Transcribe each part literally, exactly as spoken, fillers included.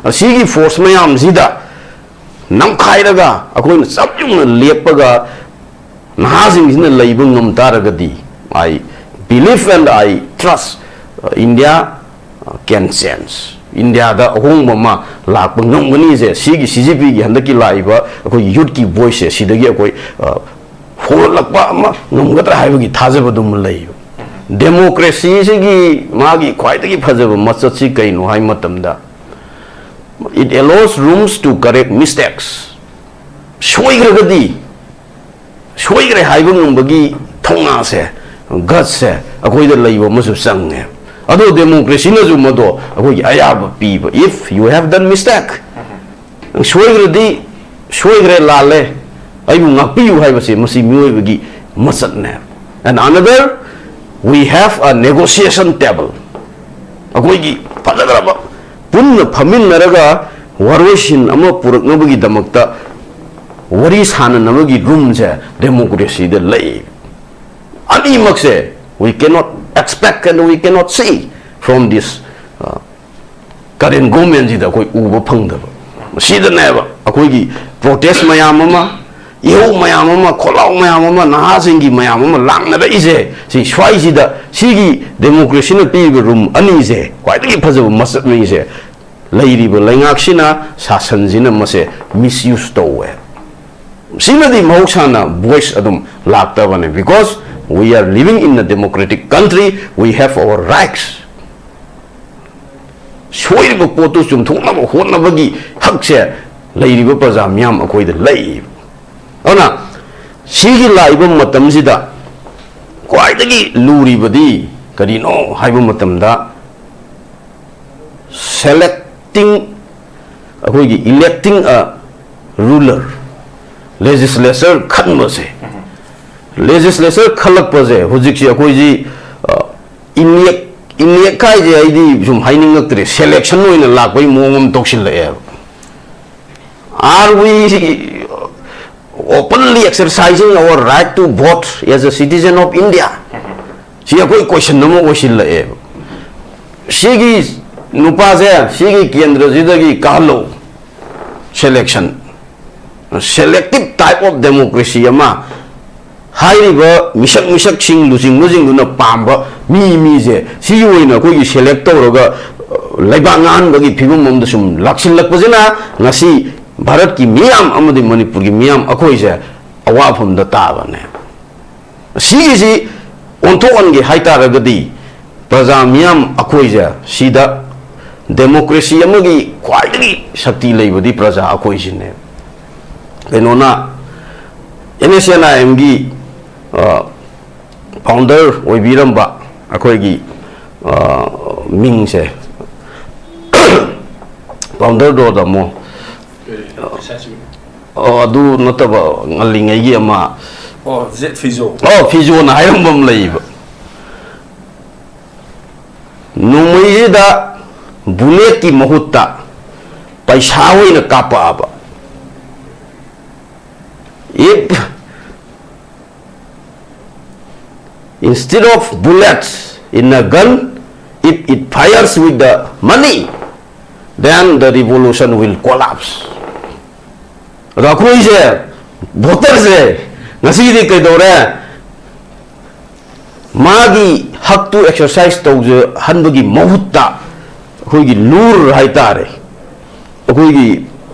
ꯑꯁꯤꯒꯤ ꯐꯣꯔꯁ ꯃꯌꯥꯝꯁꯤꯗ ꯅꯝꯈꯥꯏꯔꯒ ꯑꯩꯈꯣꯏꯅ ꯆꯞ ꯌꯨꯡꯅ ꯂꯦꯞꯄꯒ ꯅꯍꯥꯁꯤꯡꯁꯤꯅ ꯂꯩꯕ ꯉꯝ ꯇꯥꯔꯒꯗꯤ, I believe and I trust, uh, India, uh, can change. ꯏꯟꯗꯤꯌꯥꯗ ꯑꯍꯣꯡꯕ ꯑꯃ ꯂꯥꯛꯄ ꯉꯝꯒꯅꯤꯁꯦ, ꯁꯤꯒꯤ ꯁꯤ ꯖꯤ ꯄꯤꯒꯤ ꯍꯟꯗꯛꯀꯤ ꯂꯥꯛꯏꯕ ꯑꯩꯈꯣꯏꯒꯤ ꯌꯨꯠꯀꯤ ꯚꯣꯏꯁꯁꯦ, ꯁꯤꯗꯒꯤ ꯑꯩꯈꯣꯏ, ꯑ, ꯍꯣꯡꯂꯛꯄ ꯑꯃ ꯉꯝꯒꯗ꯭ꯔꯥ ꯍꯥꯏꯕꯒꯤ ꯊꯥꯖꯕꯗꯨꯃ ꯂꯩ꯫ ꯗꯦꯃꯣꯀ꯭ꯔꯦꯁꯤꯁꯤꯒꯤ ꯃꯥꯒꯤ ꯈ꯭ꯋꯥꯏꯗꯒꯤ ꯐꯖꯕ ꯃꯆꯠꯁꯤ ꯀꯩꯅꯣ ꯍꯥꯏ ꯃꯇꯝꯗ, it allows rooms to correct mistakes. ꯁꯣꯏꯈ꯭ꯔꯒꯗꯤ ꯁꯣꯏꯈ꯭ꯔꯦ ꯍꯥꯏꯕ ꯉꯝꯕꯒꯤ ꯊꯧꯅꯥꯁꯦ, ꯒꯠꯁꯦ ꯑꯩꯈꯣꯏꯗ ꯂꯩꯕ ꯑꯃꯁꯨ ꯆꯪꯉꯦ꯫ ꯑꯗꯣ ꯗꯦꯃꯣꯀ꯭ꯔꯦꯁꯤꯅꯁꯨ ꯃꯗꯣ ꯑꯩꯈꯣꯏꯒꯤ ꯑꯌꯥꯕ ꯄꯤꯕ, if you have done mistake, ꯅꯪ ꯁꯣꯏꯈ꯭ꯔꯗꯤ ꯁꯣꯏꯈ꯭ꯔꯦ, ꯂꯥꯜꯂꯦ, ꯑꯩꯕꯨ ꯉꯥꯛꯄꯤꯌꯨ ꯍꯥꯏꯕꯁꯦ ꯃꯁꯤ ꯃꯤꯑꯣꯏꯕꯒꯤ ꯃꯆꯠꯅꯦ꯫ And another, we have a negotiation table. ꯑꯩꯈꯣꯏꯒꯤ ꯐꯖꯈ꯭ꯔꯕ ꯄꯨꯟꯅ ꯐꯝꯃꯤꯟꯅꯔꯒ ꯋꯥꯔꯣꯏꯁꯤꯟ ꯑꯃ ꯄꯨꯔꯛꯅꯕꯒꯤꯗꯃꯛꯇ ꯋꯥꯔꯤ ꯁꯥꯟꯅꯅꯕꯒꯤ ꯔꯨꯝꯁꯦ ꯗꯦꯃꯣꯀ꯭ꯔꯦꯁꯤꯗ ꯂꯩ꯫ ꯑꯅꯤꯃꯛꯁꯦ we cannot expect and we cannot see from this, uh, current government ꯁꯤꯗ ꯑꯩꯈꯣꯏ ꯎꯕ ꯐꯪꯗꯕ꯫ ꯃꯁꯤꯗꯅꯦꯕ ꯑꯩꯈꯣꯏꯒꯤ protest ꯃꯌꯥꯝ ꯑꯃ, ꯏꯍꯧ ꯃꯌꯥꯝ ꯑꯃ, ꯈꯣꯜꯂꯥꯎ ꯃꯌꯥꯝ ꯑꯃ, ꯅꯍꯥꯁꯤꯡꯒꯤ ꯃꯌꯥꯝ ꯑꯃ ꯂꯥꯡꯅꯔꯛꯏꯁꯦ꯫ ꯁꯤ ꯁ꯭ꯋꯥꯏꯁꯤꯗ ꯁꯤꯒꯤ ꯗꯦꯃꯣꯀ꯭ꯔꯦꯁꯤꯅ ꯄꯤꯔꯤꯕ ꯔꯨꯝ ꯑꯅꯤꯁꯦ, ꯈ꯭ꯋꯥꯏꯗꯒꯤ ꯐꯖꯕ ꯃꯁꯛ ꯑꯅꯤꯁꯦ, ꯂꯩꯔꯤꯕ ꯂꯩꯉꯥꯛꯁꯤꯅ, ꯁꯥꯁꯟꯁꯤꯅ ꯃꯁꯦ misuse ꯇꯧꯋꯦ꯫ ꯁꯤꯃꯗꯤ ꯃꯍꯧꯁꯥꯅ ꯚꯣꯏꯁ ꯑꯗꯨꯝ ꯂꯥꯛꯇꯕꯅꯦ, because we are living in a democratic country, we have our rights. ꯁꯣꯏꯔꯤꯕ ꯄꯣꯠꯇꯨ ꯆꯨꯝꯊꯣꯛꯅꯕ ꯍꯣꯠꯅꯕꯒꯤ ꯍꯛꯁꯦ ꯂꯩꯔꯤꯕ ꯄ꯭ꯔꯖꯥ ꯃꯤꯌꯥꯝ ꯑꯩꯈꯣꯏꯗ ꯂꯩ꯫ ꯑꯗꯨꯅ ꯁꯤꯒꯤ ꯂꯥꯛꯏꯕ ꯃꯇꯝꯁꯤꯗ ꯈ꯭ꯋꯥꯏꯗꯒꯤ ꯂꯨꯔꯤꯕꯗꯤ ꯀꯔꯤꯅꯣ ꯍꯥꯏꯕ ꯃꯇꯝꯗ, selecting, ꯑꯩꯈꯣꯏꯒꯤ electing a ruler, legislature ꯈꯟꯕꯁꯦ꯫ Legislature ꯈꯜꯂꯛꯄꯁꯦ ꯍꯧꯖꯤꯛꯁꯤ ꯑꯩꯈꯣꯏꯁꯤ, ꯑ, ꯏꯂꯦꯛ ꯏꯂꯦꯛ ꯍꯥꯏꯁꯦ ꯑꯩꯗꯤ ꯁꯨꯝ ꯍꯥꯏꯅꯤꯡꯉꯛꯇ꯭ꯔꯦ, ꯁꯦꯂꯦꯛꯁꯟ ꯑꯣꯏꯅ ꯂꯥꯛꯄꯒꯤ ꯃꯑꯣꯡ ꯑꯃ ꯇꯧꯁꯤꯜꯂꯛꯑꯦꯕ꯫ Are we openly exercising our right to vote as a citizen of India? ꯁꯤ ꯑꯩꯈꯣꯏ ꯀꯣꯏꯁꯟ ꯑꯃ ꯑꯣꯏꯁꯤꯜꯂꯛꯑꯦꯕ꯫ ꯁꯤꯒꯤ ꯅꯨꯄꯥꯁꯦ ꯁꯤꯒꯤ ꯀꯦꯟꯗ꯭ꯔꯁꯤꯗꯒꯤ ꯀꯥꯍꯜꯂꯣ꯫ Selection, selective type of democracy ꯑꯃ, ꯍꯥꯏꯔꯤꯕ ꯃꯤꯁꯛ ꯃꯤꯁꯛꯁꯤꯡ ꯂꯨꯆꯤꯡꯕꯁꯤꯡꯗꯨꯅ ꯄꯥꯝꯕ ꯃꯤ ꯃꯤꯁꯦ ꯁꯤꯒꯤ ꯑꯣꯏꯅ ꯑꯩꯈꯣꯏꯒꯤ select ꯇꯧꯔꯒ, ꯑ, ꯂꯩꯕꯥꯛ ꯉꯥꯛꯍꯟꯕꯒꯤ ꯐꯤꯕꯝ ꯑꯃꯗ ꯁꯨꯝ ꯂꯥꯛꯁꯤꯜꯂꯛꯄꯁꯤꯅ ꯉꯁꯤ ꯚꯥꯔꯠꯀꯤ ꯃꯤꯌꯥꯝ ꯑꯃꯗꯤ ꯃꯅꯤꯄꯨꯔꯒꯤ ꯃꯤꯌꯥꯝ ꯑꯩꯈꯣꯏꯁꯦ ꯑꯋꯥꯐꯝꯗ ꯇꯥꯕꯅꯦ꯫ ꯁꯤꯒꯤꯁꯤ ꯑꯣꯟꯊꯣꯛꯍꯟꯒꯦ ꯍꯥꯏꯇꯥꯔꯒꯗꯤ ꯄ꯭ꯔꯖꯥ ꯃꯤꯌꯥꯝ ꯑꯩꯈꯣꯏꯁꯦ ꯁꯤꯗ democracy ꯑꯃꯒꯤ ꯈ꯭ꯋꯥꯏꯗꯒꯤ ꯁꯛꯇꯤ ꯂꯩꯕꯗꯤ ꯄ꯭ꯔꯖꯥ ꯑꯩꯈꯣꯏꯁꯤꯅꯦ꯫ ꯀꯩꯅꯣꯅ, NSCN IMꯒꯤ, ꯑ, founder ꯑꯣꯏꯕꯤꯔꯝꯕ ꯑꯩꯈꯣꯏꯒꯤ, ꯑ, ꯃꯤꯡꯁꯦ, founderꯗꯣ ꯇꯥꯃꯣ꯫ ꯑꯣ, ꯑꯗꯨ ꯅꯠꯇꯕ, ꯉꯜꯂꯤꯉꯩꯒꯤ ꯑꯃ, ꯑꯣ, ꯖꯦꯠ ꯐꯤꯖꯣ꯫ ꯑꯣ, ꯐꯤꯖꯣꯅ ꯍꯥꯏꯔꯝꯕ ꯑꯃ ꯂꯩꯌꯦꯕ꯫ ꯅꯣꯡꯃꯩꯁꯤꯗ bulletꯀꯤ ꯃꯍꯨꯠꯇ ꯄꯩꯁꯥ ꯑꯣꯏꯅ ꯀꯥꯞꯄꯛꯑꯕ, if instead of bullets in a gun, if it fires with the money, then the revolution will collapse. ꯑꯗꯣ ꯑꯩꯈꯣꯏꯁꯦ, voterꯁꯦ, ꯉꯁꯤꯗꯤ ꯀꯩꯗꯧꯔꯦ? ꯃꯥꯒꯤ ꯍꯛꯇꯨ exercise ꯇꯧꯖꯍꯟꯕꯒꯤ ꯃꯍꯨꯠꯇ ꯑꯩꯈꯣꯏꯒꯤ ꯂꯨꯔ ꯍꯥꯏꯇꯥꯔꯦ, ꯑꯩꯈꯣꯏꯒꯤ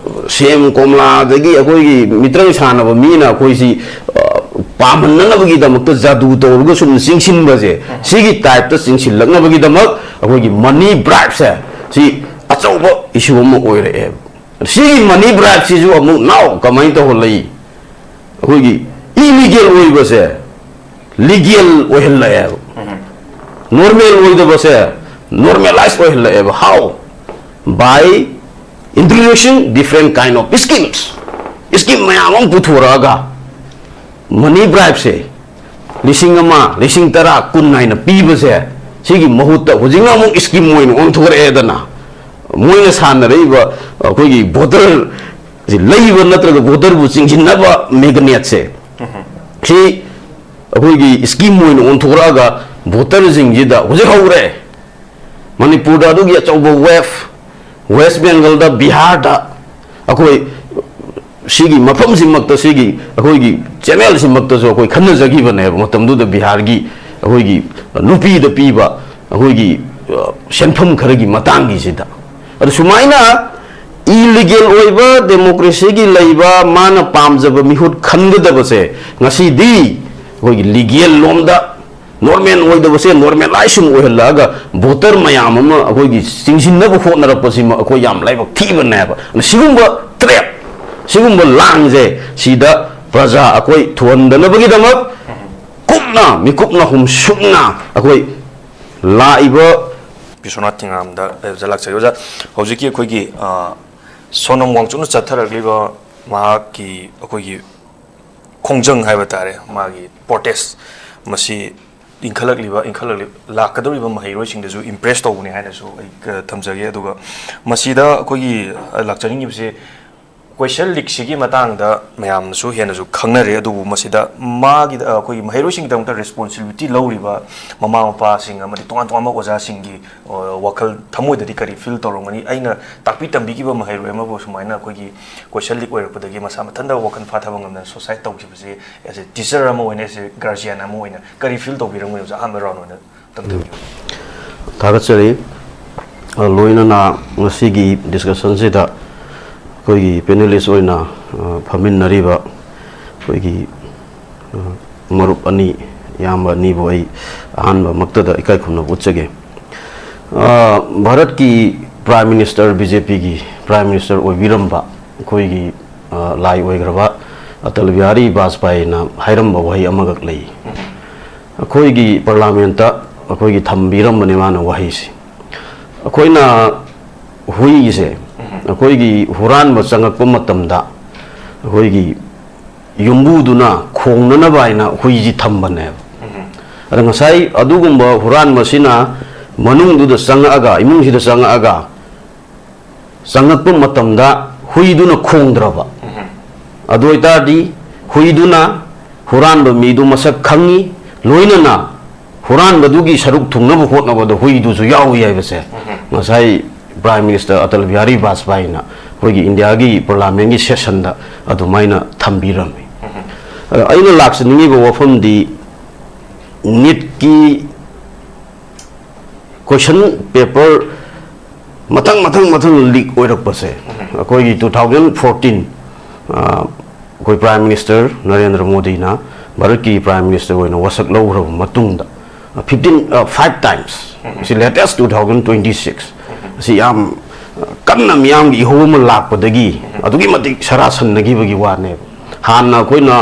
ꯁꯦꯝ ꯀꯣꯝꯂꯥꯗꯒꯤ ꯑꯩꯈꯣꯏꯒꯤ ꯃꯤꯇ꯭ꯔꯪ ꯁꯥꯟꯅꯕ ꯃꯤꯅ ꯑꯩꯈꯣꯏꯁꯤ, ꯑ, ꯄꯥꯝꯍꯟꯅꯅꯕꯒꯤꯗꯃꯛꯇ ꯖꯥꯗꯨ ꯇꯧꯔꯒ ꯁꯨꯝ ꯆꯤꯡꯁꯤꯟꯕꯁꯦ, ꯁꯤꯒꯤ typeꯇ ꯆꯤꯡꯁꯤꯜꯂꯛꯅꯕꯒꯤꯗꯃꯛ ꯑꯩꯈꯣꯏꯒꯤ money bribeꯁꯦ ꯁꯤ ꯑꯆꯧꯕ issue ꯑꯃ ꯑꯣꯏꯔꯛꯑꯦꯕ꯫ ꯁꯤꯒꯤ money bribeꯁꯤꯁꯨ ꯑꯃꯨꯛ now ꯀꯃꯥꯏꯅ ꯇꯧꯍꯜꯂꯛꯏ? ꯑꯩꯈꯣꯏꯒꯤ illegal ꯑꯣꯏꯕꯁꯦ legal ꯑꯣꯏꯍꯜꯂꯛꯑꯦꯕ, normal ꯑꯣꯏꯗꯕꯁꯦ normalize ꯑꯣꯏꯍꯜꯂꯛꯑꯦꯕ꯫ How? By introducing different kind of schemes. Scheme ꯃꯌꯥꯝ ꯑꯃ ꯄꯨꯊꯣꯔꯛꯑꯒ money bribeꯁꯦ ꯂꯤꯁꯤꯡ ꯑꯃ, ꯂꯤꯁꯤꯡ ꯇꯔꯥ, ꯀꯨꯟ ꯍꯥꯏꯅ ꯄꯤꯕꯁꯦ, ꯁꯤꯒꯤ ꯃꯍꯨꯠꯇ ꯍꯧꯖꯤꯛꯅ ꯑꯃꯨꯛ scheme ꯑꯣꯏꯅ ꯑꯣꯟꯊꯣꯔꯛꯑꯦꯗꯅ꯫ ꯃꯣꯏꯅ ꯁꯥꯟꯅꯔꯛꯏꯕ ꯑꯩꯈꯣꯏꯒꯤ voter ꯁꯤ ꯂꯩꯕ ꯅꯠꯇ꯭ꯔꯒ voterꯕꯨ ꯆꯤꯡꯁꯤꯟꯅꯕ magnetꯁꯦ, ꯁꯤ ꯑꯩꯈꯣꯏꯒꯤ scheme ꯑꯣꯏꯅ ꯑꯣꯟꯊꯣꯔꯛꯑꯒ voterꯁꯤꯡꯁꯤꯗ ꯍꯧꯖꯤꯛ ꯍꯧꯔꯦ꯫ ꯃꯅꯤꯄꯨꯔꯗ ꯑꯗꯨꯒꯤ ꯑꯆꯧꯕ ꯋꯦꯐ, ꯋꯦꯁ ꯕꯦꯡꯒꯜꯗ, ꯕꯤꯍꯥꯔꯗ, ꯑꯩꯈꯣꯏ ꯁꯤꯒꯤ ꯃꯐꯝꯁꯤꯃꯛꯇ, ꯁꯤꯒꯤ ꯑꯩꯈꯣꯏꯒꯤ ꯆꯦꯅꯦꯜꯁꯤꯃꯛꯇꯁꯨ ꯑꯩꯈꯣꯏ ꯈꯟꯅꯖꯈꯤꯕꯅꯦꯕ, ꯃꯇꯝꯗꯨꯗ ꯕꯤꯍꯥꯔꯒꯤ ꯑꯩꯈꯣꯏꯒꯤ ꯅꯨꯄꯤꯗ ꯄꯤꯕ ꯑꯩꯈꯣꯏꯒꯤ, ꯑ, ꯁꯦꯟꯐꯝ ꯈꯔꯒꯤ ꯃꯇꯥꯡꯒꯤꯁꯤꯗ꯫ ꯑꯗꯨ ꯁꯨꯃꯥꯏꯅ ꯏꯂꯤꯒꯦꯜ ꯑꯣꯏꯕ ꯗꯦꯃꯣꯀ꯭ꯔꯦꯁꯤꯒꯤ ꯂꯩꯕ, ꯃꯥꯅ ꯄꯥꯝꯖꯕ ꯃꯤꯍꯨꯠ ꯈꯟꯒꯗꯕꯁꯦ ꯉꯁꯤꯗꯤ ꯑꯩꯈꯣꯏꯒꯤ ꯂꯤꯒꯦꯜ ꯂꯣꯝꯗ ꯅꯣꯔꯃꯦꯜ ꯑꯣꯏꯗꯕꯁꯦ ꯅꯣꯔꯃꯦꯂꯥꯏꯖ ꯁꯨꯝ ꯑꯣꯏꯍꯜꯂꯛꯑꯒ ꯚꯣꯇꯔ ꯃꯌꯥꯝ ꯑꯃ ꯑꯩꯈꯣꯏꯒꯤ ꯆꯤꯡꯁꯤꯟꯅꯕ ꯍꯣꯠꯅꯔꯛꯄꯁꯤꯃ ꯑꯩꯈꯣꯏ ꯌꯥꯝ ꯂꯥꯏꯕꯛ ꯊꯤꯕꯅꯦꯕ꯫ ꯑꯗꯨꯅ ꯁꯤꯒꯨꯝꯕ ꯇ꯭ꯔꯦꯞ, ꯁꯤꯒꯨꯝꯕ ꯂꯥꯡꯁꯦ ꯁꯤꯗ ꯄ꯭ꯔꯖꯥ ꯑꯩꯈꯣꯏ ꯊꯨꯍꯟꯗꯅꯕꯒꯤꯗꯃꯛ ꯀꯨꯞꯅ, ꯃꯤꯀꯨꯞꯅ ꯍꯨꯝꯁꯨꯛꯅ ꯑꯩꯈꯣꯏ ꯂꯥꯛꯏꯕ ꯕꯤꯁ꯭ꯋꯅꯥꯊ ꯊꯤꯉꯥꯔꯥꯝꯗ ꯑꯣꯖꯥ ꯂꯥꯛꯆꯒꯦ꯫ ꯑꯣꯖꯥ, ꯍꯧꯖꯤꯛꯀꯤ ꯑꯩꯈꯣꯏꯒꯤ, ꯑ, ꯁꯣꯅꯝ ꯋꯥꯡꯆꯨꯛꯅ ꯆꯠꯊꯔꯛꯂꯤꯕ ꯃꯍꯥꯛꯀꯤ ꯑꯩꯈꯣꯏꯒꯤ ꯈꯣꯡꯖꯪ ꯍꯥꯏꯕ ꯇꯥꯔꯦ, ꯃꯥꯒꯤ ꯄ꯭ꯔꯣꯇꯦꯁ, ꯃꯁꯤ ꯏꯟꯈꯠꯂꯛꯂꯤꯕ, ꯏꯟꯈꯠꯂꯛꯂꯤ-, ꯂꯥꯛꯀꯗꯧꯔꯤꯕ ꯃꯍꯩꯔꯣꯏꯁꯤꯡꯗꯁꯨ ꯏꯝꯄ꯭ꯔꯦꯁ ꯇꯧꯕꯅꯤ ꯍꯥꯏꯅꯁꯨ ꯑꯩ, ꯑ, ꯊꯝꯖꯒꯦ꯫ ꯑꯗꯨꯒ ꯃꯁꯤꯗ ꯑꯩꯈꯣꯏꯒꯤ, ꯑ, ꯂꯥꯛꯆꯅꯤꯡꯉꯤꯕꯁꯦ, ꯀꯣꯏꯁꯟ ꯂꯤꯛꯁꯤꯒꯤ ꯃꯇꯥꯡꯗ ꯃꯌꯥꯝꯅꯁꯨ ꯍꯦꯟꯅꯁꯨ ꯈꯪꯅꯔꯦ, ꯑꯗꯨꯕꯨ ꯃꯁꯤꯗ ꯃꯥꯒꯤ, ꯑ, ꯑꯩꯈꯣꯏꯒꯤ ꯃꯍꯩꯔꯣꯏꯁꯤꯡꯒꯤꯗꯃꯛꯇ ꯔꯦꯁꯄꯣꯟꯁꯤꯕꯤꯂꯤꯇꯤ ꯂꯧꯔꯤꯕ ꯃꯃꯥ ꯃꯄꯥꯁꯤꯡ ꯑꯃꯗꯤ ꯇꯣꯉꯥꯟ ꯇꯣꯉꯥꯟꯕ ꯑꯣꯖꯥꯁꯤꯡꯒꯤ, ꯑ, ꯋꯥꯈꯜ ꯊꯃꯣꯏꯗꯗꯤ ꯀꯔꯤ ꯐꯤꯜ ꯇꯧꯔꯝꯒꯅꯤ? ꯑꯩꯅ ꯇꯥꯛꯄꯤ ꯇꯝꯕꯤꯈꯤꯕ ꯃꯍꯩꯔꯣꯏ ꯑꯃꯕꯨ ꯁꯨꯃꯥꯏꯅ ꯑꯩꯈꯣꯏꯒꯤ ꯀꯣꯏꯁꯟ ꯂꯤꯛ ꯑꯣꯏꯔꯛꯄꯗꯒꯤ ꯃꯁꯥ ꯃꯊꯟꯇ ꯋꯥꯈꯜ ꯐꯥꯊꯕ ꯉꯝꯗꯅ ꯁꯨꯁꯥꯏꯠ ꯇꯧꯈꯤꯕꯁꯦ, ꯑꯦꯁ ꯑꯦ ꯇꯤꯆꯔ ꯑꯃ ꯑꯣꯏꯅ, ꯑꯦꯁ ꯑꯦ ꯒꯥꯔꯖꯤꯌꯥꯟ ꯑꯃ ꯑꯣꯏꯅ ꯀꯔꯤ ꯐꯤꯜ ꯇꯧꯕꯤꯔꯝꯒꯅꯤ ꯑꯣꯖꯥ? ꯑꯍꯥꯟꯕ ꯔꯥꯎꯟ ꯑꯣꯏꯅ ꯇꯝꯊꯕꯤꯌꯨ꯫ ꯊꯥꯒꯠꯆꯔꯤ꯫ ꯑ, ꯂꯣꯏꯅꯅ ꯉꯁꯤꯒꯤ ꯗꯤꯁꯀꯁꯟꯁꯤꯗ ꯑꯩꯈꯣꯏꯒꯤ ꯄꯦꯅꯦꯂꯤꯁ ꯑꯣꯏꯅ, ꯑ, ꯐꯝꯃꯤꯟꯅꯔꯤꯕ ꯑꯩꯈꯣꯏꯒꯤ, ꯑ, ꯃꯔꯨꯞ ꯑꯅꯤ, ꯏꯌꯥꯝꯕ ꯑꯅꯤꯕꯨ ꯑꯩ ꯑꯍꯥꯟꯕꯃꯛꯇꯗ ꯏꯀꯥꯏ ꯈꯨꯝꯅꯕ ꯎꯠꯆꯒꯦ꯫ ꯑ, ꯚꯥꯔꯠꯀꯤ ꯄ꯭ꯔꯥꯏꯝ ꯃꯤꯅꯤꯁꯇꯔ, ꯕꯤ ꯖꯦ ꯄꯤꯒꯤ ꯄ꯭ꯔꯥꯏꯝ ꯃꯤꯅꯤꯁꯇꯔ ꯑꯣꯏꯕꯤꯔꯝꯕ ꯑꯩꯈꯣꯏꯒꯤ, ꯑ, ꯂꯥꯏ ꯑꯣꯏꯈ꯭ꯔꯕ ꯑꯇꯜ ꯕꯤꯍꯥꯔꯤ ꯕꯥꯖꯄꯥꯏꯅ ꯍꯥꯏꯔꯝꯕ ꯋꯥꯍꯩ ꯑꯃꯈꯛ ꯂꯩ꯫ ꯑꯩꯈꯣꯏꯒꯤ ꯄꯥꯔꯂꯥꯃꯦꯟꯇ ꯑꯩꯈꯣꯏꯒꯤ ꯊꯝꯕꯤꯔꯝꯕꯅꯦ ꯃꯥꯅ ꯋꯥꯍꯩꯁꯦ꯫ ꯑꯩꯈꯣꯏꯅ ꯍꯨꯏꯁꯦ, ꯑꯩꯈꯣꯏꯒꯤ ꯍꯨꯔꯥꯟꯕ ꯆꯪꯉꯛꯄ ꯃꯇꯝꯗ ꯑꯩꯈꯣꯏꯒꯤ ꯌꯨꯝꯕꯨꯗꯨꯅ ꯈꯣꯡꯅꯅꯕ ꯍꯥꯏꯅ ꯍꯨꯏꯁꯤ ꯊꯝꯕꯅꯦꯕ꯫ ꯑꯗ ꯉꯁꯥꯏ ꯑꯗꯨꯒꯨꯝꯕ ꯍꯨꯔꯥꯟꯕꯁꯤꯅ ꯃꯅꯨꯡꯗꯨꯗ ꯆꯪꯉꯛꯑꯒ, ꯏꯃꯨꯡꯁꯤꯗ ꯆꯪꯉꯛꯑꯒ, ꯆꯪꯉꯛꯄ ꯃꯇꯝꯗ ꯍꯨꯏꯗꯨꯅ ꯈꯣꯡꯗ꯭ꯔꯕ, ꯑꯗꯨ ꯑꯣꯏꯇꯥꯔꯗꯤ ꯍꯨꯏꯗꯨꯅ ꯍꯨꯔꯥꯟꯕ ꯃꯤꯗꯨ ꯃꯁꯛ ꯈꯪꯉꯤ, ꯂꯣꯏꯅꯅ ꯍꯨꯔꯥꯟꯕꯗꯨꯒꯤ ꯁꯔꯨꯛ ꯊꯨꯡꯅꯕ ꯍꯣꯠꯅꯕꯗ ꯍꯨꯏꯗꯨꯁꯨ ꯌꯥꯎꯏ ꯍꯥꯏꯕꯁꯦ ꯉꯁꯥꯏ Prime Minister Atal Bihari Vajpayeeꯅ ꯑꯩꯈꯣꯏꯒꯤ Indiaꯒꯤ Parliamentꯀꯤ sessionꯗ ꯑꯗꯨꯃꯥꯏꯅ ꯊꯝꯕꯤꯔꯝꯃꯤ꯫ ꯑꯗ ꯑꯩꯅ ꯂꯥꯛꯆꯅꯤꯡꯉꯤꯕ ꯋꯥꯐꯝꯗꯤ, NEETꯀꯤ question paper ꯃꯊꯪ ꯃꯊꯪ ꯃꯊꯪ leak ꯑꯣꯏꯔꯛꯄꯁꯦ, ꯑꯩꯈꯣꯏꯒꯤ two thousand fourteen, ꯑꯩꯈꯣꯏ Prime Minister ꯅꯔꯦꯟꯗ꯭ꯔ ꯃꯣꯗꯤꯅ ꯚꯥꯔꯠꯀꯤ Prime Minister ꯑꯣꯏꯅ ꯋꯥꯁꯛ ꯂꯧꯈ꯭ꯔꯕ ꯃꯇꯨꯡꯗ, fifteen, five times, ꯁꯤ latest two thousand twenty six, ꯁꯤ ꯌꯥꯝ ꯀꯟꯅ ꯃꯤꯌꯥꯝꯒꯤ ꯏꯍꯧ ꯑꯃ ꯂꯥꯛꯄꯗꯒꯤ ꯑꯗꯨꯛꯀꯤ ꯃꯇꯤꯛ ꯁꯔꯥ ꯁꯟꯅꯈꯤꯕꯒꯤ ꯋꯥꯅꯦꯕ꯫ ꯍꯥꯟꯅ ꯑꯩꯈꯣꯏꯅ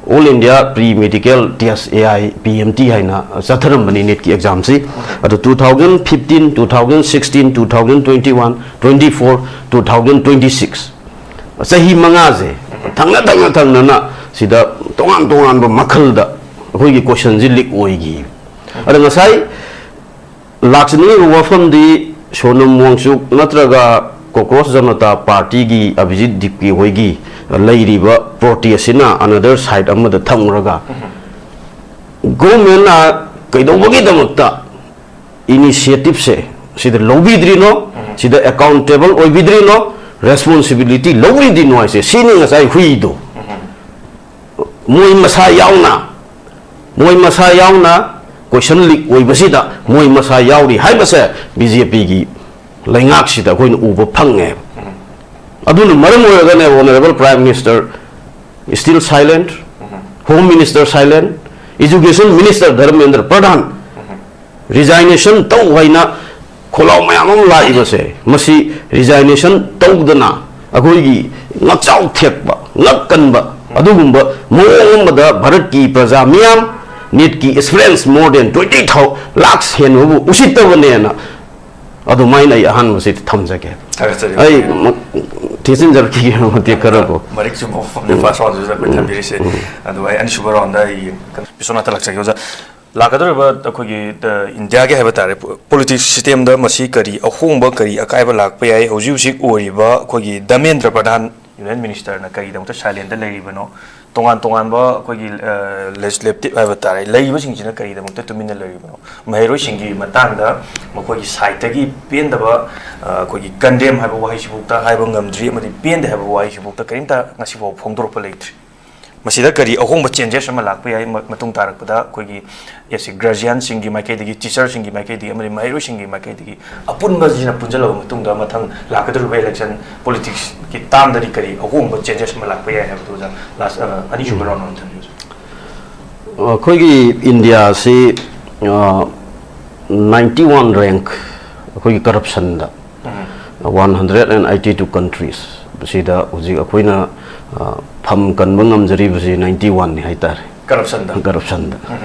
All India Pre Medical Test, A I P M T ꯍꯥꯏꯅ ꯆꯠꯊꯔꯝꯕꯅꯤ NEETꯀꯤ examꯁꯤ꯫ ꯑꯗꯣ two thousand fifteen, two thousand sixteen, two thousand twenty one, twenty four, two thousand twenty six, ꯆꯍꯤ ꯃꯉꯥꯁꯦ ꯊꯪꯅ ꯊꯪꯅ ꯊꯪꯅꯅ ꯁꯤꯗ ꯇꯣꯉꯥꯟ ꯇꯣꯉꯥꯟꯕ ꯃꯈꯜꯗ ꯑꯩꯈꯣꯏꯒꯤ questionꯁꯤ leak ꯑꯣꯏꯈꯤ꯫ ꯑꯗ ꯉꯁꯥꯏ ꯂꯥꯛꯆꯅꯤꯡꯉꯤꯕ ꯋꯥꯐꯝꯗꯤ, ꯁꯣꯅꯝ ꯋꯥꯡꯆꯨꯛ ꯅꯠꯇ꯭ꯔꯒ Cockroach Janata Partyꯒꯤ ꯑꯚꯤꯖꯤꯠ ꯗꯤꯞꯀꯤ ꯍꯣꯏꯒꯤ ꯂꯩꯔꯤꯕ protestꯁꯤꯅ another side ꯑꯃꯗ ꯊꯝꯈ꯭ꯔꯒ, governmentꯅ ꯀꯩꯗꯧꯕꯒꯤꯗꯃꯛꯇ initiativeꯁꯦ ꯁꯤꯗ ꯂꯧꯕꯤꯗ꯭ꯔꯤꯅꯣ, ꯁꯤꯗ accountable ꯑꯣꯏꯕꯤꯗ꯭ꯔꯤꯅꯣ, responsibility ꯂꯧꯕꯤꯗ꯭ꯔꯤꯅꯣ ꯍꯥꯏꯁꯦ, ꯁꯤꯅꯤ ꯉꯁꯥꯏ ꯍꯨꯏꯗꯣ꯫ ꯃꯣꯏ ꯃꯁꯥ ꯌꯥꯎꯅ, ꯃꯣꯏ ꯃꯁꯥ ꯌꯥꯎꯅ question leak ꯑꯣꯏꯕꯁꯤꯗ ꯃꯣꯏ ꯃꯁꯥ ꯌꯥꯎꯔꯤ ꯍꯥꯏꯕꯁꯦ BJPꯒꯤ ꯂꯩꯉꯥꯛꯁꯤꯗ ꯑꯩꯈꯣꯏꯅ ꯎꯕ ꯐꯪꯉꯦꯕ꯫ ꯑꯗꯨꯅ ꯃꯔꯝ ꯑꯣꯏꯔꯒꯅꯦ Honourable Prime Minister still silent, Home Minister silent, Education Minister Dharmendra Pradhan resignation ꯇꯧ ꯍꯥꯏꯅ ꯈꯣꯜꯂꯥꯎ ꯃꯌꯥꯝ ꯑꯃ ꯂꯥꯛꯏꯕꯁꯦ, ꯃꯁꯤ resignation ꯇꯧꯗꯅ ꯑꯩꯈꯣꯏꯒꯤ ꯉꯛꯆꯥꯎ ꯊꯦꯛꯄ, ꯉꯛ ꯀꯟꯕ ꯑꯗꯨꯒꯨꯝꯕ ꯃꯑꯣꯡ ꯑꯃꯗ ꯚꯥꯔꯠꯀꯤ ꯄ꯭ꯔꯖꯥ ꯃꯤꯌꯥꯝ, NEETꯀꯤ aspirants more than twenty thousand, ꯂꯥꯛ ꯍꯦꯟꯕꯕꯨ ꯎꯁꯤꯠꯇꯕꯅꯦꯅ ꯑꯗꯨꯃꯥꯏꯅ ꯑꯩ ꯑꯍꯥꯟꯕꯁꯤꯗꯤ ꯊꯝꯖꯒꯦ꯫ ꯊꯥꯒꯠꯆꯔꯤ꯫ ꯑꯩ ꯃ-, ꯊꯦꯠꯆꯤꯟꯖꯔꯛꯈꯤꯒꯦ ꯃꯇꯦꯛ ꯈꯔ ꯀꯣ꯫ ꯃꯔꯤꯛ ꯆꯨꯝꯕ ꯋꯥꯐꯝꯅꯤ first roundꯗꯨꯗ ꯑꯩꯈꯣꯏ ꯊꯝꯕꯤꯔꯤꯁꯦ꯫ ꯑꯗꯨꯒ ꯑꯩ ꯑꯅꯤꯁꯨꯕ roundꯗ ꯑꯩ ꯕꯤꯁ꯭ꯋꯅꯥꯊꯇ ꯂꯥꯛꯆꯒꯦ ꯑꯣꯖꯥ꯫ ꯂꯥꯛꯀꯗꯧꯔꯤꯕ ꯑꯩꯈꯣꯏꯒꯤ, ꯑ, Indiaꯒꯤ ꯍꯥꯏꯕ ꯇꯥꯔꯦ, ꯄꯣ-, politics systemꯗ ꯃꯁꯤ ꯀꯔꯤ ꯑꯍꯣꯡꯕ, ꯀꯔꯤ ꯑꯀꯥꯏꯕ ꯂꯥꯛꯄ ꯌꯥꯏ? ꯍꯧꯖꯤꯛ ꯍꯧꯖꯤꯛ ꯑꯣꯏꯔꯤꯕ ꯑꯩꯈꯣꯏꯒꯤ ꯙꯔꯃꯦꯟꯗ꯭ꯔ ꯄ꯭ꯔꯙꯥꯟ Union Ministerꯅ ꯀꯔꯤꯒꯤꯗꯃꯛꯇ silentꯇ ꯂꯩꯔꯤꯕꯅꯣ? ꯇꯣꯉꯥꯟ ꯇꯣꯉꯥꯟꯕ ꯑꯩꯈꯣꯏꯒꯤ ꯂꯦꯖꯤꯁꯂꯦꯇꯤꯚ ꯍꯥꯏꯕ ꯇꯥꯔꯦ, ꯂꯩꯔꯤꯕꯁꯤꯡꯁꯤꯅ ꯀꯔꯤꯒꯤꯗꯃꯛꯇ ꯇꯨꯃꯤꯟꯅ ꯂꯩꯔꯤꯕꯅꯣ? ꯃꯍꯩꯔꯣꯏꯁꯤꯡꯒꯤ ꯃꯇꯥꯡꯗ ꯃꯈꯣꯏꯒꯤ ꯁꯥꯏꯠꯇꯒꯤ ꯄꯦꯟꯗꯕ, ꯑ, ꯑꯩꯈꯣꯏꯒꯤ ꯀꯟꯗꯦꯝ ꯍꯥꯏꯕ ꯋꯥꯍꯩꯁꯤꯐꯥꯎꯗ ꯍꯥꯏꯕ ꯉꯝꯗ꯭ꯔꯤ ꯑꯃꯗꯤ ꯄꯦꯟꯗꯦ ꯍꯥꯏꯕ ꯋꯥꯍꯩꯁꯤꯐꯥꯎꯗ ꯀꯔꯤꯝꯇ ꯉꯁꯤꯐꯥꯎ ꯐꯣꯡꯗꯣꯔꯛꯄ ꯂꯩꯇ꯭ꯔꯤ꯫ ꯃꯁꯤꯗ ꯀꯔꯤ ꯑꯍꯣꯡꯕ ꯆꯦꯟꯖꯦꯁ ꯑꯃ ꯂꯥꯛꯄ ꯌꯥꯏ? ꯃ-, ꯃꯇꯨꯡ ꯇꯥꯔꯛꯄꯗ ꯑꯩꯈꯣꯏꯒꯤ ꯑꯦꯁ ꯒꯥꯔꯖꯤꯌꯥꯟꯁꯤꯡꯒꯤ ꯃꯥꯏꯀꯩꯗꯒꯤ, ꯇꯤꯆꯔꯁꯤꯡꯒꯤ ꯃꯥꯏꯀꯩꯗꯒꯤ ꯑꯃꯗꯤ ꯃꯍꯩꯔꯣꯏꯁꯤꯡꯒꯤ ꯃꯥꯏꯀꯩꯗꯒꯤ ꯑꯄꯨꯟꯕꯁꯤꯅ ꯄꯨꯟꯁꯤꯜꯂꯕ ꯃꯇꯨꯡꯗ ꯃꯊꯪ ꯂꯥꯛꯀꯗꯧꯔꯤꯕ ꯏꯂꯦꯛꯁꯟ ꯄꯣꯂꯤꯇꯤꯛꯁꯀꯤ ꯇꯥꯝꯗꯗꯤ ꯀꯔꯤ ꯑꯍꯣꯡꯕ ꯆꯦꯟꯖꯦꯁ ꯑꯃ ꯂꯥꯛꯄ ꯌꯥꯏ ꯍꯥꯏꯕꯗꯨ ꯑꯣꯖꯥ ꯂꯥꯁ, ꯑ, ꯑꯅꯤꯁꯨꯕ ꯔꯥꯎꯟ ꯑꯃ ꯊꯝꯕꯤꯌꯨ, ꯁꯥꯔ꯫ ꯑꯩꯈꯣꯏꯒꯤ ꯏꯟꯗꯤꯌꯥꯁꯤ, ꯑ, ꯅꯥꯏꯟꯇꯤ ꯋꯥꯟ ꯔꯦꯡꯛ ꯑꯩꯈꯣꯏꯒꯤ ꯀꯔꯞꯁꯟꯗ, ꯎꯝ꯫ One hundred and eighty two countries, ꯁꯤꯗ ꯍꯧꯖꯤꯛ ꯑꯩꯈꯣꯏꯅ, ꯑ, ꯐꯝ ꯀꯟꯕ ꯉꯝꯖꯔꯤꯕꯁꯤ ꯅꯥꯏꯟꯇꯤ ꯋꯥꯟꯅꯤ ꯍꯥꯏꯇꯥꯔꯦ꯫ ꯀꯔꯞꯁꯟꯗ꯫ ꯀꯔꯞꯁꯟꯗ꯫ ꯎꯝ꯫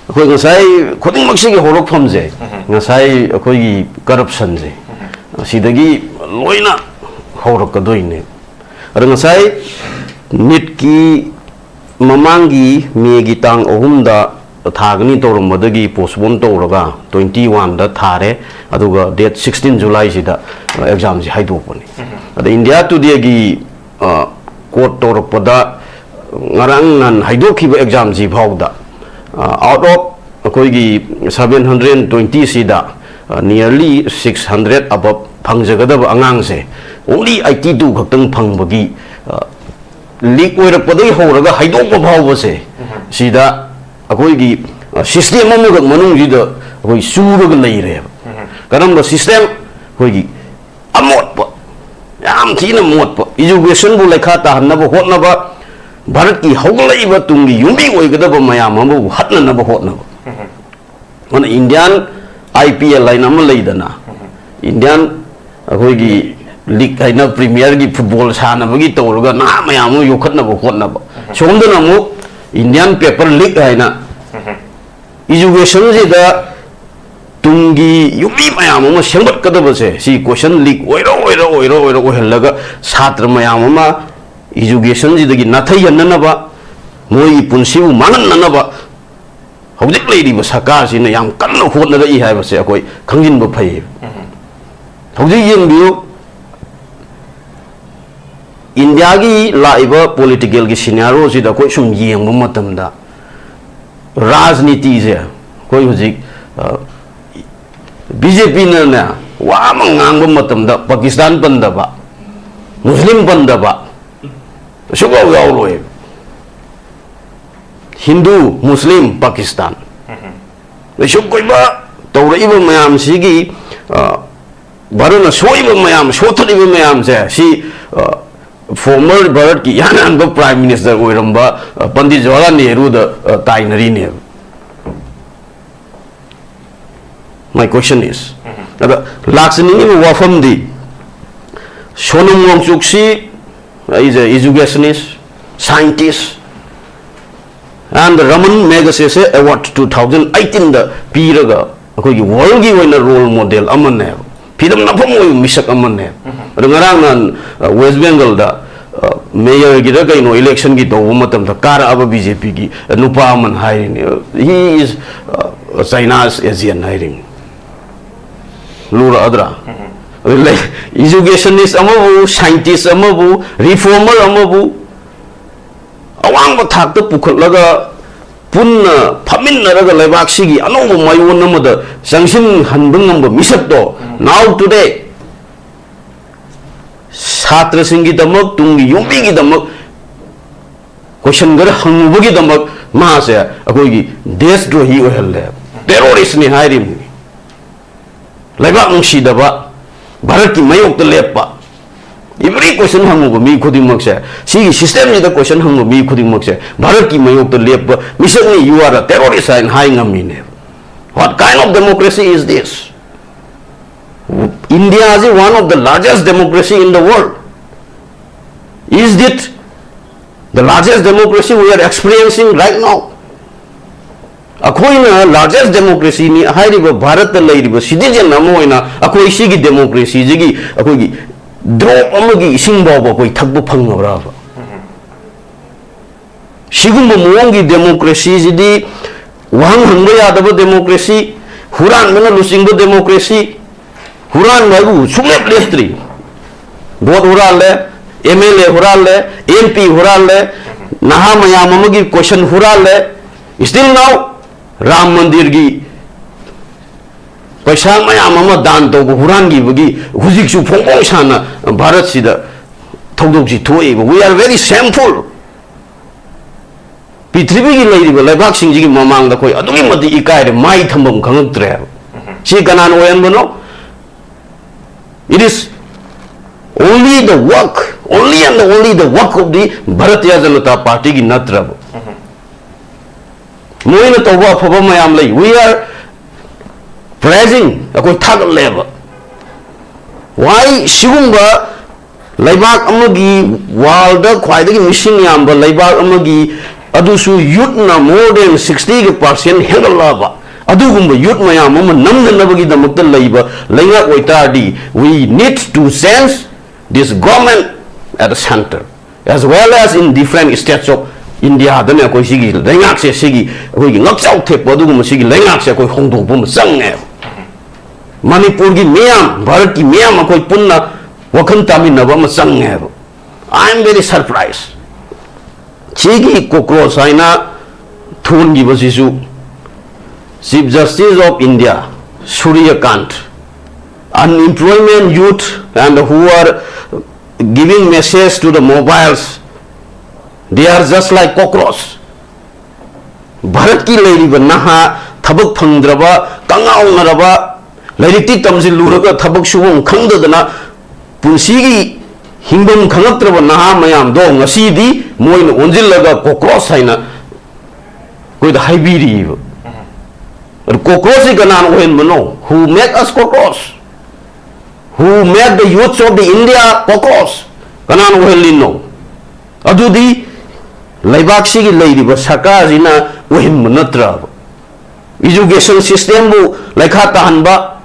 ꯑꯩꯈꯣꯏ ꯉꯁꯥꯏ ꯈꯨꯗꯤꯡꯃꯛꯁꯤꯒꯤ ꯍꯧꯔꯛꯐꯝꯁꯦ, ꯎꯝ꯫ ꯉꯁꯥꯏ ꯑꯩꯈꯣꯏꯒꯤ ꯀꯔꯞꯁꯟꯁꯦ, ꯎꯝ꯫ ꯑꯁꯤꯗꯒꯤ ꯂꯣꯏꯅ ꯍꯧꯔꯛꯀꯗꯣꯏꯅꯦ꯫ ꯑꯗꯣ ꯉꯁꯥꯏ ꯅꯤꯠꯀꯤ ꯃꯃꯥꯡꯒꯤ ꯃꯦꯒꯤ ꯇꯥꯡ ꯑꯍꯨꯝꯗ ꯊꯥꯒꯅꯤ ꯇꯧꯔꯝꯕꯗꯒꯤ ꯄꯣꯁꯄꯣꯟ ꯇꯧꯔꯒ ꯇ꯭ꯋꯦꯟꯇꯤ ꯋꯥꯟꯗ ꯊꯥꯔꯦ, ꯑꯗꯨꯒ ꯗꯦꯠ ꯁꯤꯛꯁꯇꯤꯟ ꯖꯨꯂꯥꯏꯁꯤꯗ ꯑꯦꯛꯖꯥꯝꯁꯤ ꯍꯥꯏꯗꯣꯛꯄꯅꯤ꯫ ꯎꯝ꯫ ꯑꯗ ꯏꯟꯗꯤꯌꯥ ꯇꯨꯗꯦꯒꯤ, ꯑ, ꯀꯣꯠ ꯇꯧꯔꯛꯄꯗ, ꯉꯔꯥꯡ ꯅꯍꯥꯟ ꯍꯥꯏꯗꯣꯛꯈꯤꯕ ꯑꯦꯛꯖꯥꯝꯁꯤ ꯐꯥꯎꯗ, ꯑ, ꯑꯥꯎꯠ ꯑꯣꯐ ꯑꯩꯈꯣꯏꯒꯤ ꯁꯚꯦꯟ ꯍꯟꯗ꯭ꯔꯦꯠ ꯇ꯭ꯋꯦꯟꯇꯤꯁꯤꯗ, ꯑ, nearly six hundred above ꯐꯪꯖꯒꯗꯕ ꯑꯉꯥꯡꯁꯦ only eighty two ꯈꯛꯇꯪ ꯐꯪꯕꯒꯤ, ꯑ, ꯂꯤꯛ ꯑꯣꯏꯔꯛꯄꯗꯒꯤ ꯍꯧꯔꯒ ꯍꯥꯏꯗꯣꯛꯄ ꯐꯥꯎꯕꯁꯦ, ꯎꯝ꯫ ꯁꯤꯗ ꯑꯩꯈꯣꯏꯒꯤ, ꯑ, ꯁꯤꯁꯇꯦꯝ ꯑꯃꯈꯛ ꯃꯅꯨꯡꯁꯤꯗ ꯑꯩꯈꯣꯏ ꯆꯨꯔꯒ ꯂꯩꯔꯦꯕ꯫ ꯎꯝ꯫ ꯀꯔꯝꯕ ꯁꯤꯁꯇꯦꯝ? ꯑꯩꯈꯣꯏꯒꯤ ꯑꯃꯣꯠꯄ, ꯌꯥꯝ ꯊꯤꯅ ꯃꯣꯠꯄ, ꯏꯖꯨꯀꯦꯁꯟꯕꯨ ꯂꯩꯈꯥ ꯇꯥꯍꯟꯅꯕ ꯍꯣꯠꯅꯕ, ꯚꯥꯔꯠꯀꯤ ꯍꯧꯒꯠꯂꯛꯏꯕ ꯇꯨꯡꯒꯤ ꯌꯨꯝꯕꯤ ꯑꯣꯏꯒꯗꯕ ꯃꯌꯥꯝ ꯑꯃꯕꯨ ꯍꯠꯅꯅꯕ ꯍꯣꯠꯅꯕ꯫ ꯎꯝ꯫ ꯑꯗꯨꯅ ꯏꯟꯗꯤꯌꯥꯟ ꯑꯥꯏ ꯄꯤ ꯑꯦꯜ ꯍꯥꯏꯅ ꯑꯃ ꯂꯩꯗꯅ, ꯎꯝ꯫ ꯏꯟꯗꯤꯌꯥꯟ ꯑꯩꯈꯣꯏꯒꯤ ꯂꯤꯛ ꯍꯥꯏꯅ ꯄ꯭ꯔꯤꯃꯤꯌꯔꯒꯤ ꯐꯨꯠꯕꯣꯜ ꯁꯥꯟꯅꯕꯒꯤ ꯇꯧꯔꯒ ꯅꯍꯥ ꯃꯌꯥꯝ ꯑꯃ ꯌꯣꯛꯈꯠꯅꯕ ꯍꯣꯠꯅꯕ꯫ ꯎꯝ꯫ ꯁꯣꯝꯗꯅ ꯑꯃꯨꯛ ꯏꯟꯗꯤꯌꯥꯟ ꯄꯦꯄꯔ ꯂꯤꯛ ꯍꯥꯏꯅ, ꯎꯝ꯫ ꯏꯖꯨꯀꯦꯁꯟꯁꯤꯗ ꯇꯨꯡꯒꯤ ꯌꯨꯝꯕꯤ ꯃꯌꯥꯝ ꯑꯃ ꯁꯦꯝꯒꯠꯀꯗꯕꯁꯦ, ꯁꯤ ꯀꯣꯏꯁꯟ ꯂꯤꯛ ꯑꯣꯏꯔ ꯑꯣꯏꯔ ꯑꯣꯏꯔ ꯑꯣꯏꯔ ꯑꯣꯏꯍꯜꯂꯒ ꯁꯥꯇ꯭ꯔ ꯃꯌꯥꯝ ꯑꯃ ꯏꯖꯨꯀꯦꯁꯟꯁꯤꯗꯒꯤ ꯅꯥꯊꯩꯍꯟꯅꯅꯕ, ꯃꯣꯏꯒꯤ ꯄꯨꯟꯁꯤꯕꯨ ꯃꯥꯡꯍꯟꯅꯅꯕ ꯍꯧꯖꯤꯛ ꯂꯩꯔꯤꯕ ꯁꯔꯀꯥꯔꯁꯤꯅ ꯌꯥꯝ ꯀꯟꯅ ꯍꯣꯠꯅꯔꯛꯏ ꯍꯥꯏꯕꯁꯦ ꯑꯩꯈꯣꯏ ꯈꯪꯖꯤꯟꯕ ꯐꯩꯌꯦꯕ꯫ ꯎꯝ꯫ ꯍꯧꯖꯤꯛ ꯌꯦꯡꯕꯤꯌꯨ, ꯏꯟꯗꯤꯌꯥꯒꯤ ꯂꯥꯛꯏꯕ ꯄꯣꯂꯤꯇꯤꯀꯦꯜꯒꯤ ꯁꯤꯅꯥꯔꯣꯁꯤꯗ ꯑꯩꯈꯣꯏ ꯁꯨꯝ ꯌꯦꯡꯕ ꯃꯇꯝꯗ, ꯔꯥꯖꯅꯤꯇꯤꯁꯦ ꯑꯩꯈꯣꯏ ꯍꯧꯖꯤꯛ ꯕꯤ ꯖꯦ ꯄꯤꯅꯅꯦ, ꯋꯥ ꯑꯃ ꯉꯥꯡꯕ ꯃꯇꯝꯗ ꯄꯥꯀꯤꯁꯇꯥꯟ ꯄꯟꯗꯕ, ꯃꯨꯁꯂꯤꯝ ꯄꯟꯗꯕ ꯁꯨꯡꯌꯥꯎ ꯌꯥꯎꯔꯣꯏ꯫ ꯍꯤꯟꯗꯨ, ꯃꯨꯁꯂꯤꯝ, ꯄꯥꯀꯤꯁꯇꯥꯟ, ꯂꯩꯁꯨꯝ ꯀꯣꯏꯕ ꯇꯧꯔꯛꯏꯕ ꯃꯌꯥꯝꯁꯤꯒꯤ, ꯑ, ꯚꯥꯔꯠꯅ ꯁꯣꯛꯏꯕ ꯃꯌꯥꯝ, ꯁꯣꯠꯊꯔꯤꯕ ꯃꯌꯥꯝꯁꯦ, ꯁꯤ, ꯑ, former ꯚꯥꯔꯠꯀꯤ ꯏꯍꯥꯟ ꯍꯥꯟꯕ Prime Minister ꯑꯣꯏꯔꯝꯕ, ꯑ, ꯄꯟꯗꯤꯠ ꯖꯋꯥꯍꯔꯂꯥꯜ ꯅꯦꯍꯔꯨꯗ, ꯑ, ꯇꯥꯏꯅꯔꯤꯅꯦꯕ꯫ My question is, ꯑꯗ ꯂꯥꯛꯆꯅꯤꯡꯉꯤꯕ ꯋꯥꯐꯝꯗꯤ, Sonam ꯋꯥꯡꯆꯨꯛꯁꯤ, he's a educationist, scientist, and Raman Magsaysay Award two thousand eighteenꯗ ꯄꯤꯔꯒ ꯑꯩꯈꯣꯏꯒꯤ worldꯒꯤ ꯑꯣꯏꯅ role model ꯑꯃꯅꯦꯕ, ꯐꯤꯗꯝ ꯅꯐꯝ ꯑꯣꯏꯕ ꯃꯤꯁꯛ ꯑꯃꯅꯦꯕ꯫ ꯑꯗꯣ ꯉꯔꯥꯡ ꯅꯍꯥꯟ, ꯑ, West Bengalꯗ, ꯑ, mayorꯒꯤꯗ ꯀꯩꯅꯣ electionꯒꯤ ꯇꯧꯕ ꯃꯇꯝꯗ ꯀꯥꯔꯛꯑꯕ B J Pꯒꯤ ꯅꯨꯄꯥ ꯑꯃꯅ ꯍꯥꯏꯔꯤꯅꯦ, "He is, ꯑ, China's agent" ꯍꯥꯏꯔꯤꯅꯤ꯫ ꯂꯨꯔꯛꯑꯗ꯭ꯔꯥ? ꯑꯗꯨ ꯂꯩ, educationist ꯑꯃꯕꯨ, scientist ꯑꯃꯕꯨ, reformer ꯑꯃꯕꯨ ꯑꯋꯥꯡꯕ ꯊꯥꯛꯇ ꯄꯨꯈꯠꯂꯒ ꯄꯨꯟꯅ ꯐꯝꯃꯤꯟꯅꯔꯒ ꯂꯩꯕꯥꯛꯁꯤꯒꯤ ꯑꯅꯧꯕ ꯃꯌꯣꯟ ꯑꯃꯗ ꯆꯪꯁꯤꯟꯍꯟꯕ ꯉꯝꯕ ꯃꯤꯁꯛꯇꯣ, now today ꯁꯥꯇ꯭ꯔꯁꯤꯡꯒꯤꯗꯃꯛ, ꯇꯨꯡꯒꯤ ꯌꯨꯝꯕꯤꯒꯤꯗꯃꯛ question ꯈꯔ ꯍꯪꯉꯨꯕꯒꯤꯗꯃꯛ ꯃꯥꯁꯦ ꯑꯩꯈꯣꯏꯒꯤ ꯗꯦꯁꯗ꯭ꯔꯣꯍꯤ ꯑꯣꯏꯍꯜꯂꯦ, terroristꯅꯤ ꯍꯥꯏꯔꯤꯕꯅꯤ꯫ ꯂꯩꯕꯥꯛ ꯅꯨꯡꯁꯤꯗꯕ, ꯚꯥꯔꯠꯀꯤ ꯃꯥꯌꯣꯛꯇ ꯂꯦꯞꯄ, every question ꯍꯪꯉꯨꯕ ꯃꯤ ꯈꯨꯗꯤꯡꯃꯛꯁꯦ, ꯁꯤꯒꯤ systemꯁꯤꯗ question ꯍꯪꯕ ꯃꯤ ꯈꯨꯗꯤꯡꯃꯛꯁꯦ ꯚꯥꯔꯠꯀꯤ ꯃꯥꯌꯣꯛꯇ ꯂꯦꯞꯄ ꯃꯤꯁꯛꯅꯤ, you are a terrorist ꯍꯥꯏꯅ ꯍꯥꯏ ꯉꯝꯃꯤꯅꯦꯕ꯫ What kind of democracy is this? India is one of the largest democracy in the world. Is it the largest democracy we are experiencing right now? ꯑꯩꯈꯣꯏꯅ largest democracyꯅꯤ ꯍꯥꯏꯔꯤꯕ ꯚꯥꯔꯠꯇ ꯂꯩꯔꯤꯕ citizen ꯑꯃ ꯑꯣꯏꯅ ꯑꯩꯈꯣꯏ ꯁꯤꯒꯤ democracyꯁꯤꯒꯤ ꯑꯩꯈꯣꯏꯒꯤ drop ꯑꯃꯒꯤ ꯏꯁꯤꯡ ꯐꯥꯎꯕ ꯑꯩꯈꯣꯏ ꯊꯛꯄ ꯐꯪꯉꯕ꯭ꯔꯕ? ꯁꯤꯒꯨꯝꯕ ꯃꯑꯣꯡꯒꯤ democracyꯁꯤꯗꯤ ꯋꯥꯍꯪ ꯍꯪꯕ ꯌꯥꯗꯕ democracy, ꯍꯨꯔꯥꯟꯕꯅ ꯂꯨꯆꯤꯡꯕ democracy, ꯍꯨꯔꯥꯟꯕ ꯍꯥꯏꯕꯨ ꯁꯨꯡꯂꯦꯞ ꯂꯦꯞꯇ꯭ꯔꯤ꯫ Vote ꯍꯨꯔꯥꯜꯂꯦ, ꯑꯦꯝ ꯑꯦꯜ ꯑꯦ ꯍꯨꯔꯥꯜꯂꯦ, ꯑꯦꯝ ꯄꯤ ꯍꯨꯔꯥꯜꯂꯦ, ꯅꯍꯥ ꯃꯌꯥꯝ ꯑꯃꯒꯤ ꯀꯣꯏꯁꯟ ꯍꯨꯔꯥꯜꯂꯦ, still now ꯔꯥꯝ ꯃꯟꯗꯤꯔꯒꯤ ꯄꯩꯁꯥ ꯃꯌꯥꯝ ꯑꯃ ꯗꯥꯟ ꯇꯧꯕ ꯍꯨꯔꯥꯟꯈꯤꯕꯒꯤ ꯍꯧꯖꯤꯛꯁꯨ ꯐꯣꯡꯐꯣꯡ ꯁꯥꯅ ꯚꯥꯔꯠꯁꯤꯗ ꯊꯧꯗꯣꯛꯁꯤ ꯊꯣꯛꯏꯕ꯫ We are very shameful꯫ ꯄ꯭ꯔꯤꯊꯤꯕꯤꯒꯤ ꯂꯩꯔꯤꯕ ꯂꯩꯕꯥꯛꯁꯤꯡꯁꯤꯒꯤ ꯃꯃꯥꯡꯗ ꯑꯩꯈꯣꯏ ꯑꯗꯨꯛꯀꯤ ꯃꯇꯤꯛ ꯏꯀꯥꯏꯔꯦ, ꯃꯥꯏ ꯊꯝꯐꯝ ꯈꯪꯉꯛꯇ꯭ꯔꯦ ꯍꯥꯏꯕ꯫ ꯁꯤ ꯀꯅꯥꯅ ꯑꯣꯏꯍꯟꯕꯅꯣ? It is only the work, only and only the work of the Bharatiya Janata Party ꯒꯤ ꯅꯠꯇ꯭ꯔꯕ? ꯃꯣꯏꯅ ꯇꯧꯕ ꯑꯐꯕ ꯃꯌꯥꯝ ꯂꯩ꯫ We are praising, ꯑꯩꯈꯣꯏ ꯊꯥꯒꯠꯂꯦꯕ꯫ Why ꯁꯤꯒꯨꯝꯕ ꯂꯩꯕꯥꯛ ꯑꯃꯒꯤ, ꯋꯥꯔꯜꯗ ꯈ꯭ꯋꯥꯏꯗꯒꯤ ꯃꯤꯁꯤꯡ ꯌꯥꯝꯕ ꯂꯩꯕꯥꯛ ꯑꯃꯒꯤ, ꯑꯗꯨꯁꯨ ꯌꯨꯠꯅ more than sixty percent ꯍꯦꯟꯒꯠꯂꯛꯑꯕ, ꯑꯗꯨꯒꯨꯝꯕ ꯌꯨꯠ ꯃꯌꯥꯝ ꯑꯃ ꯅꯝꯅꯅꯕꯒꯤꯗꯃꯛꯇ ꯂꯩꯕ ꯂꯩꯉꯥꯛ ꯑꯣꯏꯇꯥꯔꯗꯤ, we need to change this government at the center as well as in different states of India ꯗꯅꯦ꯫ ꯑꯩꯈꯣꯏ ꯁꯤꯒꯤ ꯂꯩꯉꯥꯛꯁꯦ, ꯁꯤꯒꯤ ꯑꯩꯈꯣꯏꯒꯤ ꯉꯛꯆꯥꯎ ꯊꯦꯛꯄ ꯑꯗꯨꯒꯨꯝꯕ ꯁꯤꯒꯤ ꯂꯩꯉꯥꯛꯁꯦ ꯑꯩꯈꯣꯏ ꯍꯣꯡꯗꯣꯛꯄ ꯑꯃ ꯆꯪꯉꯦꯕ꯫ ꯃꯅꯤꯄꯨꯔꯒꯤ ꯃꯤꯌꯥꯝ, ꯚꯥꯔꯠꯀꯤ ꯃꯤꯌꯥꯝ ꯑꯩꯈꯣꯏ ꯄꯨꯟꯅ ꯋꯥꯈꯜ ꯇꯥꯃꯤꯟꯅꯕ ꯑꯃ ꯆꯪꯉꯦꯕ꯫ I am very surprised꯫ ꯁꯤꯒꯤ ꯀꯣꯀ꯭ꯔꯣꯁ ꯍꯥꯏꯅ ꯊꯣꯟꯈꯤꯕꯁꯤꯁꯨ Chief Justice of India, Surya Kant, unemployment youth and who are giving message to the mobiles, they are just like cockroach꯫ ꯚꯥꯔꯠꯀꯤ ꯂꯩꯔꯤꯕ ꯅꯍꯥ, ꯊꯕꯛ ꯐꯪꯗ꯭ꯔꯕ, ꯀꯉꯥꯎꯅꯔꯕ, ꯂꯥꯏꯔꯤꯛꯇꯤ ꯇꯝꯁꯤꯜꯂꯨꯔꯒ ꯊꯕꯛ ꯁꯨꯐꯝ ꯈꯪꯗꯗꯅ ꯄꯨꯟꯁꯤꯒꯤ ꯍꯤꯡꯐꯝ ꯈꯪꯉꯛꯇ꯭ꯔꯕ ꯅꯍꯥ ꯃꯌꯥꯝꯗꯣ ꯉꯁꯤꯗꯤ ꯃꯣꯏꯅ ꯑꯣꯟꯁꯤꯜꯂꯒ ꯀꯣꯀ꯭ꯔꯣꯁ ꯍꯥꯏꯅ ꯑꯩꯈꯣꯏꯗ ꯍꯥꯏꯕꯤꯔꯤꯕ꯫ ꯑꯗꯨ ꯀꯣꯀ꯭ꯔꯣꯁꯁꯤ ꯀꯅꯥꯅ ꯑꯣꯏꯍꯟꯕꯅꯣ? Who make us cockroach? Who make the youths of the India cockroach? ꯀꯅꯥꯅ ꯑꯣꯏꯍꯜꯂꯤꯅꯣ? ꯑꯗꯨꯗꯤ ꯂꯩꯕꯥꯛꯁꯤꯒꯤ ꯂꯩꯔꯤꯕ ꯁꯔꯀꯥꯔꯁꯤꯅ ꯑꯣꯏꯍꯟꯕ ꯅꯠꯇ꯭ꯔꯕ? Education system ꯕꯨ ꯂꯩꯈꯥ ꯇꯥꯍꯟꯕ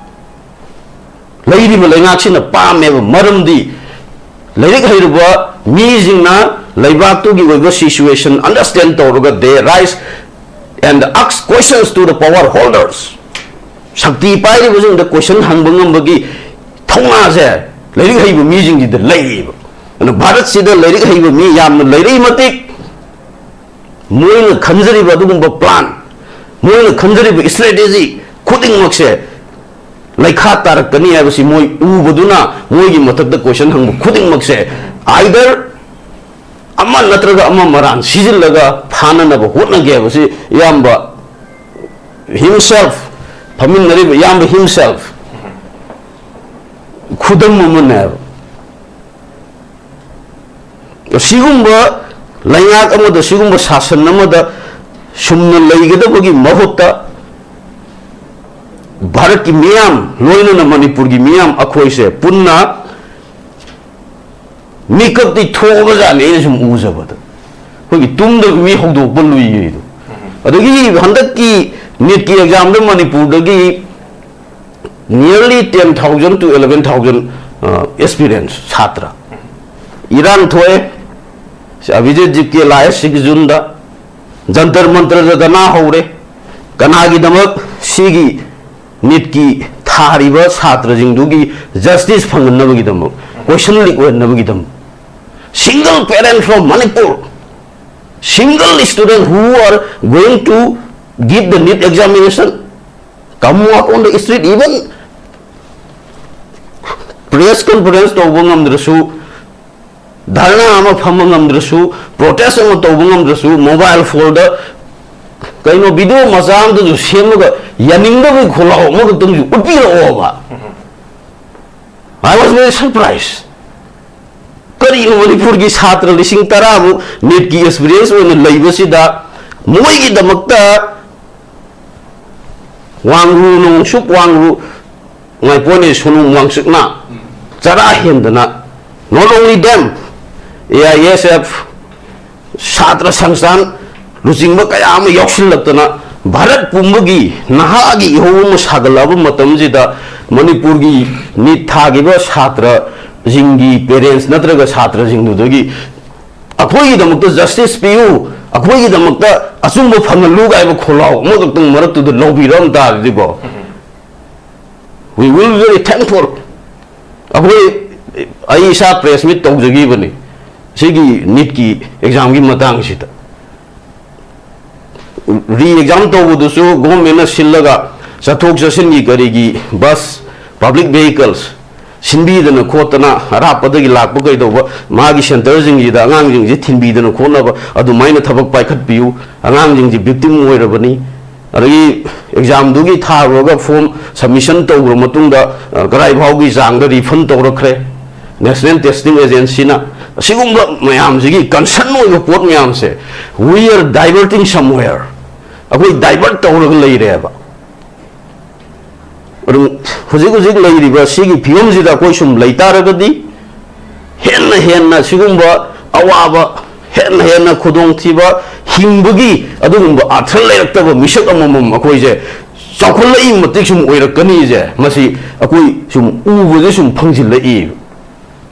ꯂꯩꯔꯤꯕ ꯂꯩꯉꯥꯛꯁꯤꯅ ꯄꯥꯝꯃꯦꯕ꯫ ꯃꯔꯝꯗꯤ ꯂꯥꯏꯔꯤꯛ ꯍꯩꯔꯕ ꯃꯤꯁꯤꯡꯅ ꯂꯩꯕꯥꯛꯇꯨꯒꯤ ꯑꯣꯏꯕ situation understand ꯇꯧꯔꯒ they rise and ask questions to the power holders꯫ ꯁꯛꯇꯤ ꯄꯥꯏꯔꯤꯕꯁꯤꯡꯗ question ꯍꯪꯕ ꯉꯝꯕꯒꯤ ꯊꯧꯅꯥꯁꯦ ꯂꯥꯏꯔꯤꯛ ꯍꯩꯕ ꯃꯤꯁꯤꯡꯁꯤꯗ ꯂꯩꯌꯦꯕ꯫ ꯑꯗꯨꯅ ꯚꯥꯔꯠꯁꯤꯗ ꯂꯥꯏꯔꯤꯛ ꯍꯩꯕ ꯃꯤ ꯌꯥꯝꯅ ꯂꯩꯔꯛꯏ ꯃꯇꯤꯛ, ꯃꯣꯏꯅ ꯈꯟꯖꯔꯤꯕ ꯑꯗꯨꯒꯨꯝꯕ plan, ꯃꯣꯏꯅ ꯈꯟꯖꯔꯤꯕ strategy ꯈꯨꯗꯤꯡꯃꯛꯁꯦ ꯂꯩꯈꯥ ꯇꯥꯔꯛꯀꯅꯤ ꯍꯥꯏꯕꯁꯤ ꯃꯣꯏ ꯎꯕꯗꯨꯅ, ꯃꯣꯏꯒꯤ ꯃꯊꯛꯇ question ꯍꯪꯕ ꯈꯨꯗꯤꯡꯃꯛꯁꯦ either ꯑꯃ ꯅꯠꯇ꯭ꯔꯒ ꯑꯃ ꯃꯔꯥꯟ ꯁꯤꯖꯤꯜꯂꯒ ꯐꯥꯅꯅꯕ ꯍꯣꯠꯅꯒꯦ ꯍꯥꯏꯕꯁꯤ ꯏꯌꯥꯝꯕ himself, ꯐꯝꯃꯤꯟꯅꯔꯤꯕ ꯏꯌꯥꯝꯕ himself ꯈꯨꯗꯝ ꯑꯃꯅꯦꯕ꯫ ꯑꯁꯤꯒꯨꯝꯕ ꯂꯩꯉꯥꯛ ꯑꯃꯗ, ꯁꯤꯒꯨꯝꯕ ꯁꯥꯁꯟ ꯑꯃꯗ ꯁꯨꯝꯅ ꯂꯩꯒꯗꯕꯒꯤ ꯃꯍꯨꯠꯇ, ꯚꯥꯔꯠꯀꯤ ꯃꯤꯌꯥꯝ, ꯂꯣꯏꯅꯅ ꯃꯅꯤꯄꯨꯔꯒꯤ ꯃꯤꯌꯥꯝ, ꯑꯩꯈꯣꯏꯁꯦ ꯄꯨꯟꯅ ꯃꯤꯀꯞꯇꯤ ꯊꯣꯛꯑꯕꯖꯥꯠꯅꯤ, ꯑꯩꯅ ꯁꯨꯝ ꯎꯖꯕꯗ꯫ ꯑꯩꯈꯣꯏꯒꯤ ꯇꯨꯝꯗꯕ ꯃꯤ ꯍꯧꯗꯣꯛꯄ ꯂꯨꯏꯌꯦꯗꯣ꯫ ꯑꯗꯒꯤ ꯍꯟꯗꯛꯀꯤ NEETꯀꯤ examꯗ ꯃꯅꯤꯄꯨꯔꯗꯒꯤ nearly ten thousand to eleven thousand, ꯑ, aspirants, ꯁꯥꯇ꯭ꯔ꯫ ꯏꯔꯥꯡ ꯊꯣꯛꯑꯦ꯫ ꯑꯚꯤꯖꯤꯠ ꯖꯤꯞꯀꯦ ꯂꯥꯛꯑꯦ six Juneꯗ꯫ ꯖꯟꯇꯔ ꯃꯟꯇꯔꯗ ꯙꯔꯅꯥ ꯍꯧꯔꯦ꯫ ꯀꯅꯥꯒꯤꯗꯃꯛ? ꯁꯤꯒꯤ NEETꯀꯤ ꯊꯥꯔꯤꯕ ꯁꯥꯇ꯭ꯔꯁꯤꯡꯗꯨꯒꯤ justice ꯐꯪꯍꯟꯅꯕꯒꯤꯗꯃꯛ, question leak ꯑꯣꯏꯍꯟꯅꯕꯒꯤꯗꯃꯛ꯫ Single parent from Manipur, single student who are going to give the NEET examination, come out on the street, even press conference ꯇꯧꯕ ꯉꯝꯗ꯭ꯔꯁꯨ, ꯙꯔꯅꯥ ꯑꯃ ꯐꯝꯕ ꯉꯝꯗ꯭ꯔꯁꯨ, protest ꯑꯃ ꯇꯧꯕ ꯉꯝꯗ꯭ꯔꯁꯨ, mobile phoneꯗ ꯀꯩꯅꯣ video ꯃꯆꯥ ꯑꯃꯗꯁꯨ ꯁꯦꯝꯃꯒ ꯌꯥꯅꯤꯡꯗꯕꯒꯤ ꯈꯣꯜꯂꯥꯎ ꯑꯃꯈꯛꯇꯪꯁꯨ ꯎꯠꯄꯤꯔꯛꯑꯣꯕ꯫ I was very surprised. ꯀꯔꯤꯅꯣ ꯃꯅꯤꯄꯨꯔꯒꯤ ꯁꯥꯇ꯭ꯔ ꯂꯤꯁꯤꯡ ꯇꯔꯥꯃꯨꯛ NEETꯀꯤ aspirants ꯑꯣꯏꯅ ꯂꯩꯕꯁꯤꯗ ꯃꯣꯏꯒꯤꯗꯃꯛꯇ ꯋꯥꯡꯔꯨ ꯅꯣꯡꯁꯨꯛ ꯋꯥꯡꯔꯨ ꯉꯥꯏꯄꯣꯅꯦ ꯁꯣꯅꯨ ꯋꯥꯡꯆꯨꯛꯅ ꯆꯔꯥ ꯍꯦꯟꯗꯅ, not only them, AISF, ꯁꯥꯇ꯭ꯔ ꯁꯪꯁꯊꯥꯟ ꯂꯨꯆꯤꯡꯕ ꯀꯌꯥ ꯑꯃ ꯌꯥꯎꯁꯤꯜꯂꯛꯇꯅ ꯚꯥꯔꯠ ꯄꯨꯝꯕꯒꯤ ꯅꯍꯥꯒꯤ ꯏꯍꯧ ꯑꯃ ꯁꯥꯒꯠꯂꯛꯑꯕ ꯃꯇꯝꯁꯤꯗ ꯃꯅꯤꯄꯨꯔꯒꯤ NEET ꯊꯥꯈꯤꯕ ꯁꯥꯇ꯭ꯔꯁꯤꯡꯒꯤ parents ꯅꯠꯇ꯭ꯔꯒ ꯁꯥꯇ꯭ꯔꯁꯤꯡꯗꯨꯗꯒꯤ ꯑꯩꯈꯣꯏꯒꯤꯗꯃꯛꯇ justice ꯄꯤꯌꯨ, ꯑꯩꯈꯣꯏꯒꯤꯗꯃꯛꯇ ꯑꯆꯨꯝꯕ ꯐꯪꯍꯜꯂꯨ ꯍꯥꯏꯕ ꯈꯣꯜꯂꯥꯎ ꯑꯃꯈꯛꯇꯪ ꯃꯔꯛꯇꯨꯗ ꯂꯧꯕꯤꯔꯝ ꯇꯥꯔꯗꯤꯀꯣ, we will be very thankful. ꯑꯩꯈꯣꯏ ꯑꯩ ꯏꯁꯥ ꯄ꯭ꯔꯦꯁ ꯃꯤꯠ ꯇꯧꯖꯈꯤꯕꯅꯤ ꯁꯤꯒꯤ ꯅꯤꯠꯀꯤ ꯑꯦꯛꯖꯥꯝꯒꯤ ꯃꯇꯥꯡꯁꯤꯗ꯫ ꯔꯤ ꯑꯦꯛꯖꯥꯝ ꯇꯧꯕꯗꯨꯁꯨ ꯒꯣꯔꯃꯦꯟꯅ ꯁꯤꯜꯂꯒ ꯆꯠꯊꯣꯛ ꯆꯠꯁꯤꯟꯒꯤ ꯀꯔꯤꯒꯤ ꯕꯁ, ꯄꯕ꯭ꯂꯤꯛ ꯚꯦꯍꯤꯀꯜꯁ ꯁꯤꯟꯕꯤꯗꯅ ꯈꯣꯠꯇꯅ ꯑꯔꯥꯞꯄꯗꯒꯤ ꯂꯥꯛꯄ ꯀꯩꯗꯧꯕ ꯃꯥꯒꯤ ꯁꯦꯟꯇꯔꯁꯤꯡꯁꯤꯗ ꯑꯉꯥꯡꯁꯤꯡꯁꯤ ꯊꯤꯟꯕꯤꯗꯅ ꯈꯣꯠꯅꯕ ꯑꯗꯨꯃꯥꯏꯅ ꯊꯕꯛ ꯄꯥꯏꯈꯠꯄꯤꯌꯨ꯫ ꯑꯉꯥꯡꯁꯤꯡꯁꯤ ꯚꯤꯛꯇꯤꯝ ꯑꯣꯏꯔꯕꯅꯤ꯫ ꯑꯗꯒꯤ ꯑꯦꯛꯖꯥꯝꯗꯨꯒꯤ ꯊꯥꯔꯨꯔꯒ ꯐꯣꯝ ꯁꯕꯃꯤꯁꯟ ꯇꯧꯈ꯭ꯔ ꯃꯇꯨꯡꯗ, ꯑ, ꯀꯗꯥꯏ ꯐꯥꯎꯒꯤ ꯆꯥꯡꯗ ꯔꯤꯐꯟ ꯇꯧꯔꯛꯈ꯭ꯔꯦ ꯅꯦꯁꯅꯦꯜ ꯇꯦꯁꯇꯤꯡ ꯑꯦꯖꯦꯟꯁꯤꯅ? ꯑꯁꯤꯒꯨꯝꯕ ꯃꯌꯥꯝꯁꯤꯒꯤ ꯀꯟꯁꯔꯟ ꯑꯣꯏꯕ ꯄꯣꯠ ꯃꯌꯥꯝꯁꯦ, we are diverting somewhere, ꯑꯩꯈꯣꯏ ꯗꯥꯏꯚꯔꯠ ꯇꯧꯔꯒ ꯂꯩꯔꯦꯕ꯫ ꯑꯗꯨꯝ ꯍꯧꯖꯤꯛ ꯍꯧꯖꯤꯛ ꯂꯩꯔꯤꯕ ꯁꯤꯒꯤ ꯐꯤꯕꯝꯁꯤꯗ ꯑꯩꯈꯣꯏ ꯁꯨꯝ ꯂꯩꯇꯥꯔꯒꯗꯤ, ꯍꯦꯟꯅ ꯍꯦꯟꯅ ꯁꯤꯒꯨꯝꯕ ꯑꯋꯥꯕ, ꯍꯦꯟꯅ ꯍꯦꯟꯅ ꯈꯨꯗꯣꯡꯊꯤꯕ, ꯍꯤꯡꯕꯒꯤ ꯑꯗꯨꯒꯨꯝꯕ ꯑꯥꯔꯊ ꯂꯩꯔꯛꯇꯕ ꯃꯤꯁꯛ ꯑꯃꯃꯝ ꯑꯩꯈꯣꯏꯁꯦ ꯆꯥꯎꯈꯠꯂꯛꯏ ꯃꯇꯤꯛ ꯁꯨꯝ ꯑꯣꯏꯔꯛꯀꯅꯤꯁꯦ, ꯃꯁꯤ ꯑꯩꯈꯣꯏ ꯁꯨꯝ ꯎꯕꯁꯦ ꯁꯨꯝ ꯐꯪꯖꯤꯜꯂꯛꯏ꯫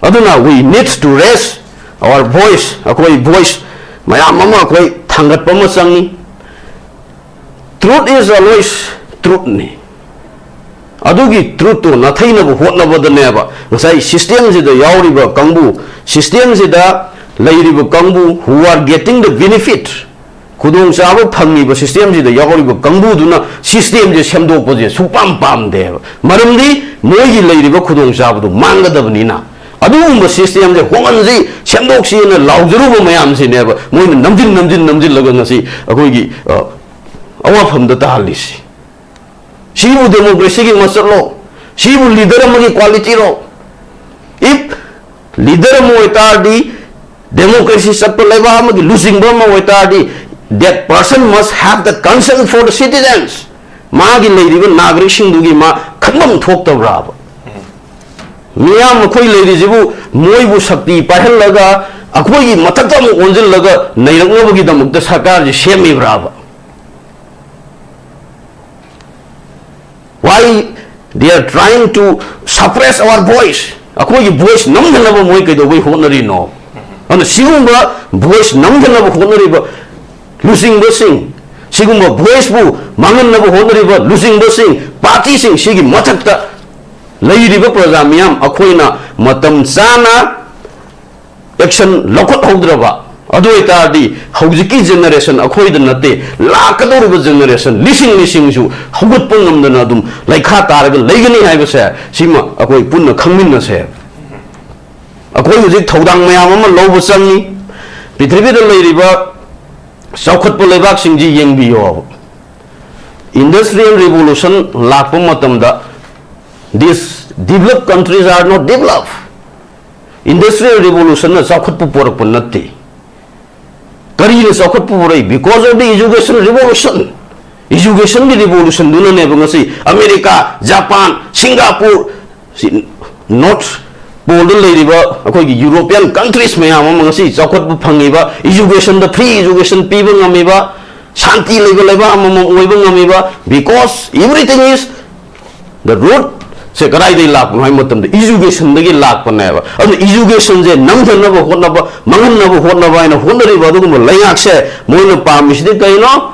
ꯑꯗꯨꯅ we need to raise our voice, ꯑꯩꯈꯣꯏ ꯚꯣꯏꯁ ꯃꯌꯥꯝ ꯑꯃ ꯑꯩꯈꯣꯏ ꯊꯥꯡꯒꯠꯄ ꯑꯃ ꯆꯪꯉꯤ꯫ Truth is always truthꯅꯤ꯫ ꯑꯗꯨꯒꯤ ꯇ꯭ꯔꯨꯠꯇꯨ ꯅꯥꯊꯩꯅꯕ ꯍꯣꯠꯅꯕꯗꯅꯦꯕ ꯉꯁꯥꯏ ꯁꯤꯁꯇꯦꯝꯁꯤꯗ ꯌꯥꯎꯔꯤꯕ ꯀꯥꯡꯕꯨ, ꯁꯤꯁꯇꯦꯝꯁꯤꯗ ꯂꯩꯔꯤꯕ ꯀꯥꯡꯕꯨ, who are getting the benefit, ꯈꯨꯗꯣꯡꯆꯥꯕ ꯐꯪꯉꯤꯕ ꯁꯤꯁꯇꯦꯝꯁꯤꯗ ꯌꯥꯎꯔꯤꯕ ꯀꯥꯡꯕꯨꯗꯨꯅ ꯁꯤꯁꯇꯦꯝꯁꯦ ꯁꯦꯝꯗꯣꯛꯄꯁꯦ ꯁꯨꯡꯄꯥꯝ ꯄꯥꯝꯗꯦꯕ꯫ ꯃꯔꯝꯗꯤ ꯃꯣꯏꯒꯤ ꯂꯩꯔꯤꯕ ꯈꯨꯗꯣꯡꯆꯥꯕꯗꯨ ꯃꯥꯡꯒꯗꯕꯅꯤꯅ, ꯑꯗꯨꯒꯨꯝꯕ ꯁꯤꯁꯇꯦꯝꯁꯦ ꯍꯣꯡꯍꯟꯁꯤ, ꯁꯦꯝꯗꯣꯛꯁꯤꯅ ꯂꯥꯎꯖꯔꯨꯕ ꯃꯌꯥꯝꯁꯤꯅꯦꯕ ꯃꯣꯏꯅ ꯅꯝꯖꯤꯟ ꯅꯝꯖꯤꯟ ꯅꯝꯖꯤꯜꯂꯒ ꯉꯁꯤ ꯑꯩꯈꯣꯏꯒꯤ, ꯑ, ꯑꯋꯥꯐꯝꯗ ꯇꯥꯍꯜꯂꯤꯁꯤ꯫ ꯁꯤꯕꯨ ꯗꯦꯃꯣꯀ꯭ꯔꯦꯁꯤꯒꯤ ꯃꯁꯛꯂꯣ? ꯁꯤꯕꯨ ꯂꯤꯗꯔ ꯑꯃꯒꯤ ꯀ꯭ꯋꯥꯂꯤꯇꯤꯔꯣ? If ꯂꯤꯗꯔ ꯑꯃ ꯑꯣꯏꯇꯥꯔꯗꯤ, ꯗꯦꯃꯣꯀ꯭ꯔꯦꯁꯤ ꯆꯠꯄ ꯂꯩꯕꯥꯛ ꯑꯃꯒꯤ ꯂꯨꯆꯤꯡꯕ ꯑꯃ ꯑꯣꯏꯇꯥꯔꯗꯤ, that person must have the concern for the citizens. ꯃꯥꯒꯤ ꯂꯩꯔꯤꯕ ꯅꯥꯒꯔꯤꯛꯁꯤꯡꯗꯨꯒꯤ ꯃꯥ ꯈꯟꯐꯝ ꯊꯣꯛꯇꯕ꯭ꯔꯥꯕ? ꯃꯤꯌꯥꯝ ꯑꯩꯈꯣꯏ ꯂꯩꯔꯤꯁꯤꯕꯨ ꯃꯣꯏꯕꯨ ꯁꯛꯇꯤ ꯄꯥꯏꯍꯜꯂꯒ ꯑꯩꯈꯣꯏꯒꯤ ꯃꯊꯛꯇ ꯑꯃꯨꯛ ꯑꯣꯟꯁꯤꯜꯂꯒ ꯅꯩꯔꯛꯅꯕꯒꯤꯗꯃꯛꯇ ꯁꯔꯀꯥꯔꯁꯤ ꯁꯦꯝꯃꯤꯕ꯭ꯔꯥꯕ? Why they are trying to suppress our voice? ꯑꯩꯈꯣꯏꯒꯤ ꯚꯣꯏꯁ ꯅꯝꯗꯅꯕ ꯃꯣꯏ ꯀꯩꯗꯧꯕꯩ ꯍꯣꯠꯅꯔꯤꯅꯣ? ꯑꯗꯨꯅ ꯁꯤꯒꯨꯝꯕ ꯚꯣꯏꯁ ꯅꯝꯗꯅꯕ ꯍꯣꯠꯅꯔꯤꯕ ꯂꯨꯆꯤꯡꯕꯁꯤꯡ, ꯁꯤꯒꯨꯝꯕ ꯚꯣꯏꯁꯄꯨ ꯃꯥꯡꯍꯟꯅꯕ ꯍꯣꯠꯅꯔꯤꯕ ꯂꯨꯆꯤꯡꯕꯁꯤꯡ, ꯄꯥꯔꯇꯤꯁꯤꯡ, ꯁꯤꯒꯤ ꯃꯊꯛꯇ ꯂꯩꯔꯤꯕ ꯄ꯭ꯔꯖꯥ ꯃꯤꯌꯥꯝ ꯑꯩꯈꯣꯏꯅ ꯃꯇꯝ ꯆꯥꯅ action ꯂꯧꯈꯠꯍꯧꯗ꯭ꯔꯕ ꯑꯗꯨ ꯑꯣꯏꯇꯥꯔꯗꯤ, ꯍꯧꯖꯤꯛꯀꯤ generation ꯑꯩꯈꯣꯏꯗ ꯅꯠꯇꯦ, ꯂꯥꯛꯀꯗꯧꯔꯤꯕ generation ꯂꯤꯁꯤꯡ ꯂꯤꯁꯤꯡꯁꯨ ꯍꯧꯒꯠꯄ ꯉꯝꯗꯅ ꯑꯗꯨꯝ ꯂꯩꯈꯥ ꯇꯥꯔꯒ ꯂꯩꯒꯅꯤ ꯍꯥꯏꯕꯁꯦ, ꯁꯤꯃ ꯑꯩꯈꯣꯏ ꯄꯨꯟꯅ ꯈꯪꯃꯤꯟꯅꯁꯦ꯫ ꯑꯩꯈꯣꯏ ꯍꯧꯖꯤꯛ ꯊꯧꯗꯥꯡ ꯃꯌꯥꯝ ꯑꯃ ꯂꯧꯕ ꯆꯪꯉꯤ꯫ ꯄ꯭ꯔꯤꯊꯤꯕꯤꯗ ꯂꯩꯔꯤꯕ ꯆꯥꯎꯈꯠꯄ ꯂꯩꯕꯥꯛꯁꯤꯡꯁꯤ ꯌꯦꯡꯕꯤꯌꯣ꯫ Industrial revolution ꯂꯥꯛꯄ ꯃꯇꯝꯗ, these developed countries are not developed. Industrial revolutionꯅ ꯆꯥꯎꯈꯠꯄ ꯄꯣꯔꯛꯄ ꯅꯠꯇꯦ꯫ ꯀꯔꯤꯅ ꯆꯥꯎꯈꯠꯄ ꯄꯣꯔꯛꯏ? Because of the education revolution. Educationꯒꯤ revolutionꯗꯨꯅꯅꯦꯕ ꯉꯁꯤ ꯑꯃꯦꯔꯤꯀꯥ, ꯖꯄꯥꯟ, ꯁꯤꯡꯒꯥꯄꯨꯔ, ꯁꯤ North Poleꯗ ꯂꯩꯔꯤꯕ ꯑꯩꯈꯣꯏꯒꯤ European countries ꯃꯌꯥꯝ ꯑꯃ ꯉꯁꯤ ꯆꯥꯎꯈꯠꯄ ꯐꯪꯉꯤꯕ, educationꯗ free education ꯄꯤꯕ ꯉꯝꯃꯤꯕ, ꯁꯥꯟꯇꯤ ꯂꯩꯕ ꯂꯩꯕꯥꯛ ꯑꯃꯃꯝ ꯑꯣꯏꯕ ꯉꯝꯃꯤꯕ, because everything is, the root ꯁꯦ ꯀꯗꯥꯏꯗꯒꯤ ꯂꯥꯛꯄꯅꯣ ꯍꯥꯏꯕ ꯃꯇꯝꯗ educationꯗꯒꯤ ꯂꯥꯛꯄꯅꯦꯕ꯫ ꯑꯗꯨꯅ educationꯁꯦ ꯅꯝꯊꯅꯕ ꯍꯣꯠꯅꯕ, ꯃꯥꯡꯍꯟꯅꯕ ꯍꯣꯠꯅꯕ ꯍꯥꯏꯅ ꯍꯣꯠꯅꯔꯤꯕ ꯑꯗꯨꯒꯨꯝꯕ ꯂꯩꯉꯥꯛꯁꯦ ꯃꯣꯏꯅ ꯄꯥꯝꯃꯤꯁꯤꯗꯤ ꯀꯩꯅꯣ?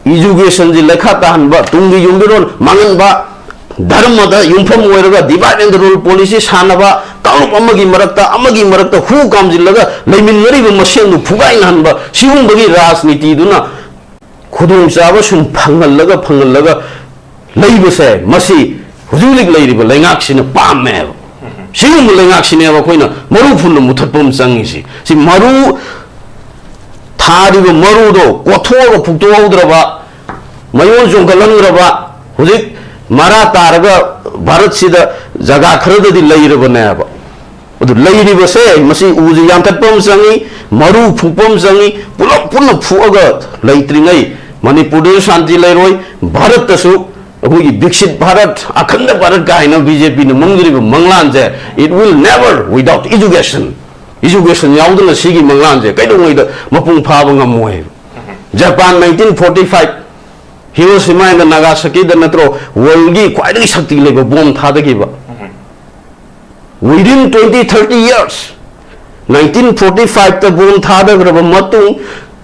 Educationꯁꯤ ꯂꯩꯈꯥ ꯇꯥꯍꯟꯕ, ꯇꯨꯡꯒꯤ ꯌꯨꯝꯕꯤꯔꯣꯜ ꯃꯥꯡꯍꯟꯕ, ꯙꯔꯃꯗ ꯌꯨꯝꯐꯝ ꯑꯣꯏꯔꯒ divide and rule policy ꯁꯥꯟꯅꯕ, ꯀꯥꯡꯂꯨꯞ ꯑꯃꯒꯤ ꯃꯔꯛꯇ ꯑꯃꯒꯤ ꯃꯔꯛꯇ ꯍꯨ ꯀꯥꯝꯁꯤꯜꯂꯒ ꯂꯩꯃꯤꯟꯅꯔꯤꯕ ꯃꯁꯦꯟꯗꯨ ꯐꯨꯒꯥꯏꯅꯍꯟꯕ, ꯁꯤꯒꯨꯝꯕꯒꯤ ꯔꯥꯖꯅꯤꯇꯤꯗꯨꯅ ꯈꯨꯗꯣꯡꯆꯥꯕ ꯁꯨꯝ ꯐꯪꯍꯜꯂꯒ ꯐꯪꯍꯜꯂꯒ ꯂꯩꯕꯁꯦ, ꯃꯁꯤ ꯍꯧꯖꯤꯛ ꯍꯧꯖꯤꯛ ꯂꯩꯔꯤꯕ ꯂꯩꯉꯥꯛꯁꯤꯅ ꯄꯥꯝꯃꯦꯕ꯫ ꯁꯤꯒꯨꯝꯕ ꯂꯩꯉꯥꯛꯁꯤꯅꯦꯕ ꯑꯩꯈꯣꯏꯅ ꯃꯔꯨ ꯐꯨꯟꯅ ꯃꯨꯊꯠꯄ ꯑꯃ ꯆꯪꯉꯤꯁꯤ꯫ ꯁꯤ ꯃꯔꯨ ꯊꯥꯔꯤꯕ ꯃꯔꯨꯗꯣ ꯀꯣꯊꯣꯛꯑꯒ ꯐꯨꯛꯇꯣꯛꯍꯧꯗ꯭ꯔꯕ, ꯃꯌꯣꯟ ꯆꯣꯡꯈꯠꯍꯟꯈ꯭ꯔꯕ, ꯍꯧꯖꯤꯛ ꯃꯔꯥ ꯇꯥꯔꯒ ꯚꯥꯔꯠꯁꯤꯗ ꯖꯒꯥ ꯈꯔꯗꯗꯤ ꯂꯩꯔꯕꯅꯦꯕ꯫ ꯑꯗꯨ ꯂꯩꯔꯤꯕꯁꯦ, ꯃꯁꯤ ꯎꯁꯦ ꯌꯥꯟꯊꯠꯄ ꯑꯃ ꯆꯪꯉꯤ, ꯃꯔꯨ ꯐꯨꯛꯄ ꯑꯃ ꯆꯪꯉꯤ꯫ ꯄꯨꯂꯞ ꯄꯨꯟꯅ ꯐꯨꯛꯑꯒ ꯂꯩꯇ꯭ꯔꯤꯉꯩ ꯃꯅꯤꯄꯨꯔꯗꯁꯨ ꯁꯥꯟꯇꯤ ꯂꯩꯔꯣꯏ, ꯚꯥꯔꯠꯇꯁꯨ ꯑꯩꯈꯣꯏꯒꯤ ꯕꯤꯛꯁꯤꯠ ꯚꯥꯔꯠ, ꯑꯈꯟꯗ ꯚꯥꯔꯠ ꯀꯥꯏꯅ ꯕꯤ ꯖꯦ ꯄꯤꯅ ꯃꯪꯗꯣꯔꯤꯕ ꯃꯪꯂꯥꯟꯁꯦ, it will never without education. Education ꯌꯥꯎꯗꯅ ꯁꯤꯒꯤ ꯃꯪꯂꯥꯟꯁꯦ ꯀꯩꯗꯧꯉꯩꯗ ꯃꯄꯨꯡ ꯐꯥꯕ ꯉꯝꯃꯣꯏ꯫ Japan nineteen forty five Hiroshima and Nagasaki ꯗ ꯅꯠꯇ꯭ꯔꯣ world ꯒꯤ ꯈ꯭ꯋꯥꯏꯗꯒꯤ ꯁꯛꯇꯤ ꯂꯩꯕ ꯕꯣꯝ ꯊꯥꯗꯈꯤꯕ? Within twenty thirty years, nineteen forty five ꯇ ꯕꯣꯝ ꯊꯥꯗꯈ꯭ꯔꯕ ꯃꯇꯨꯡ,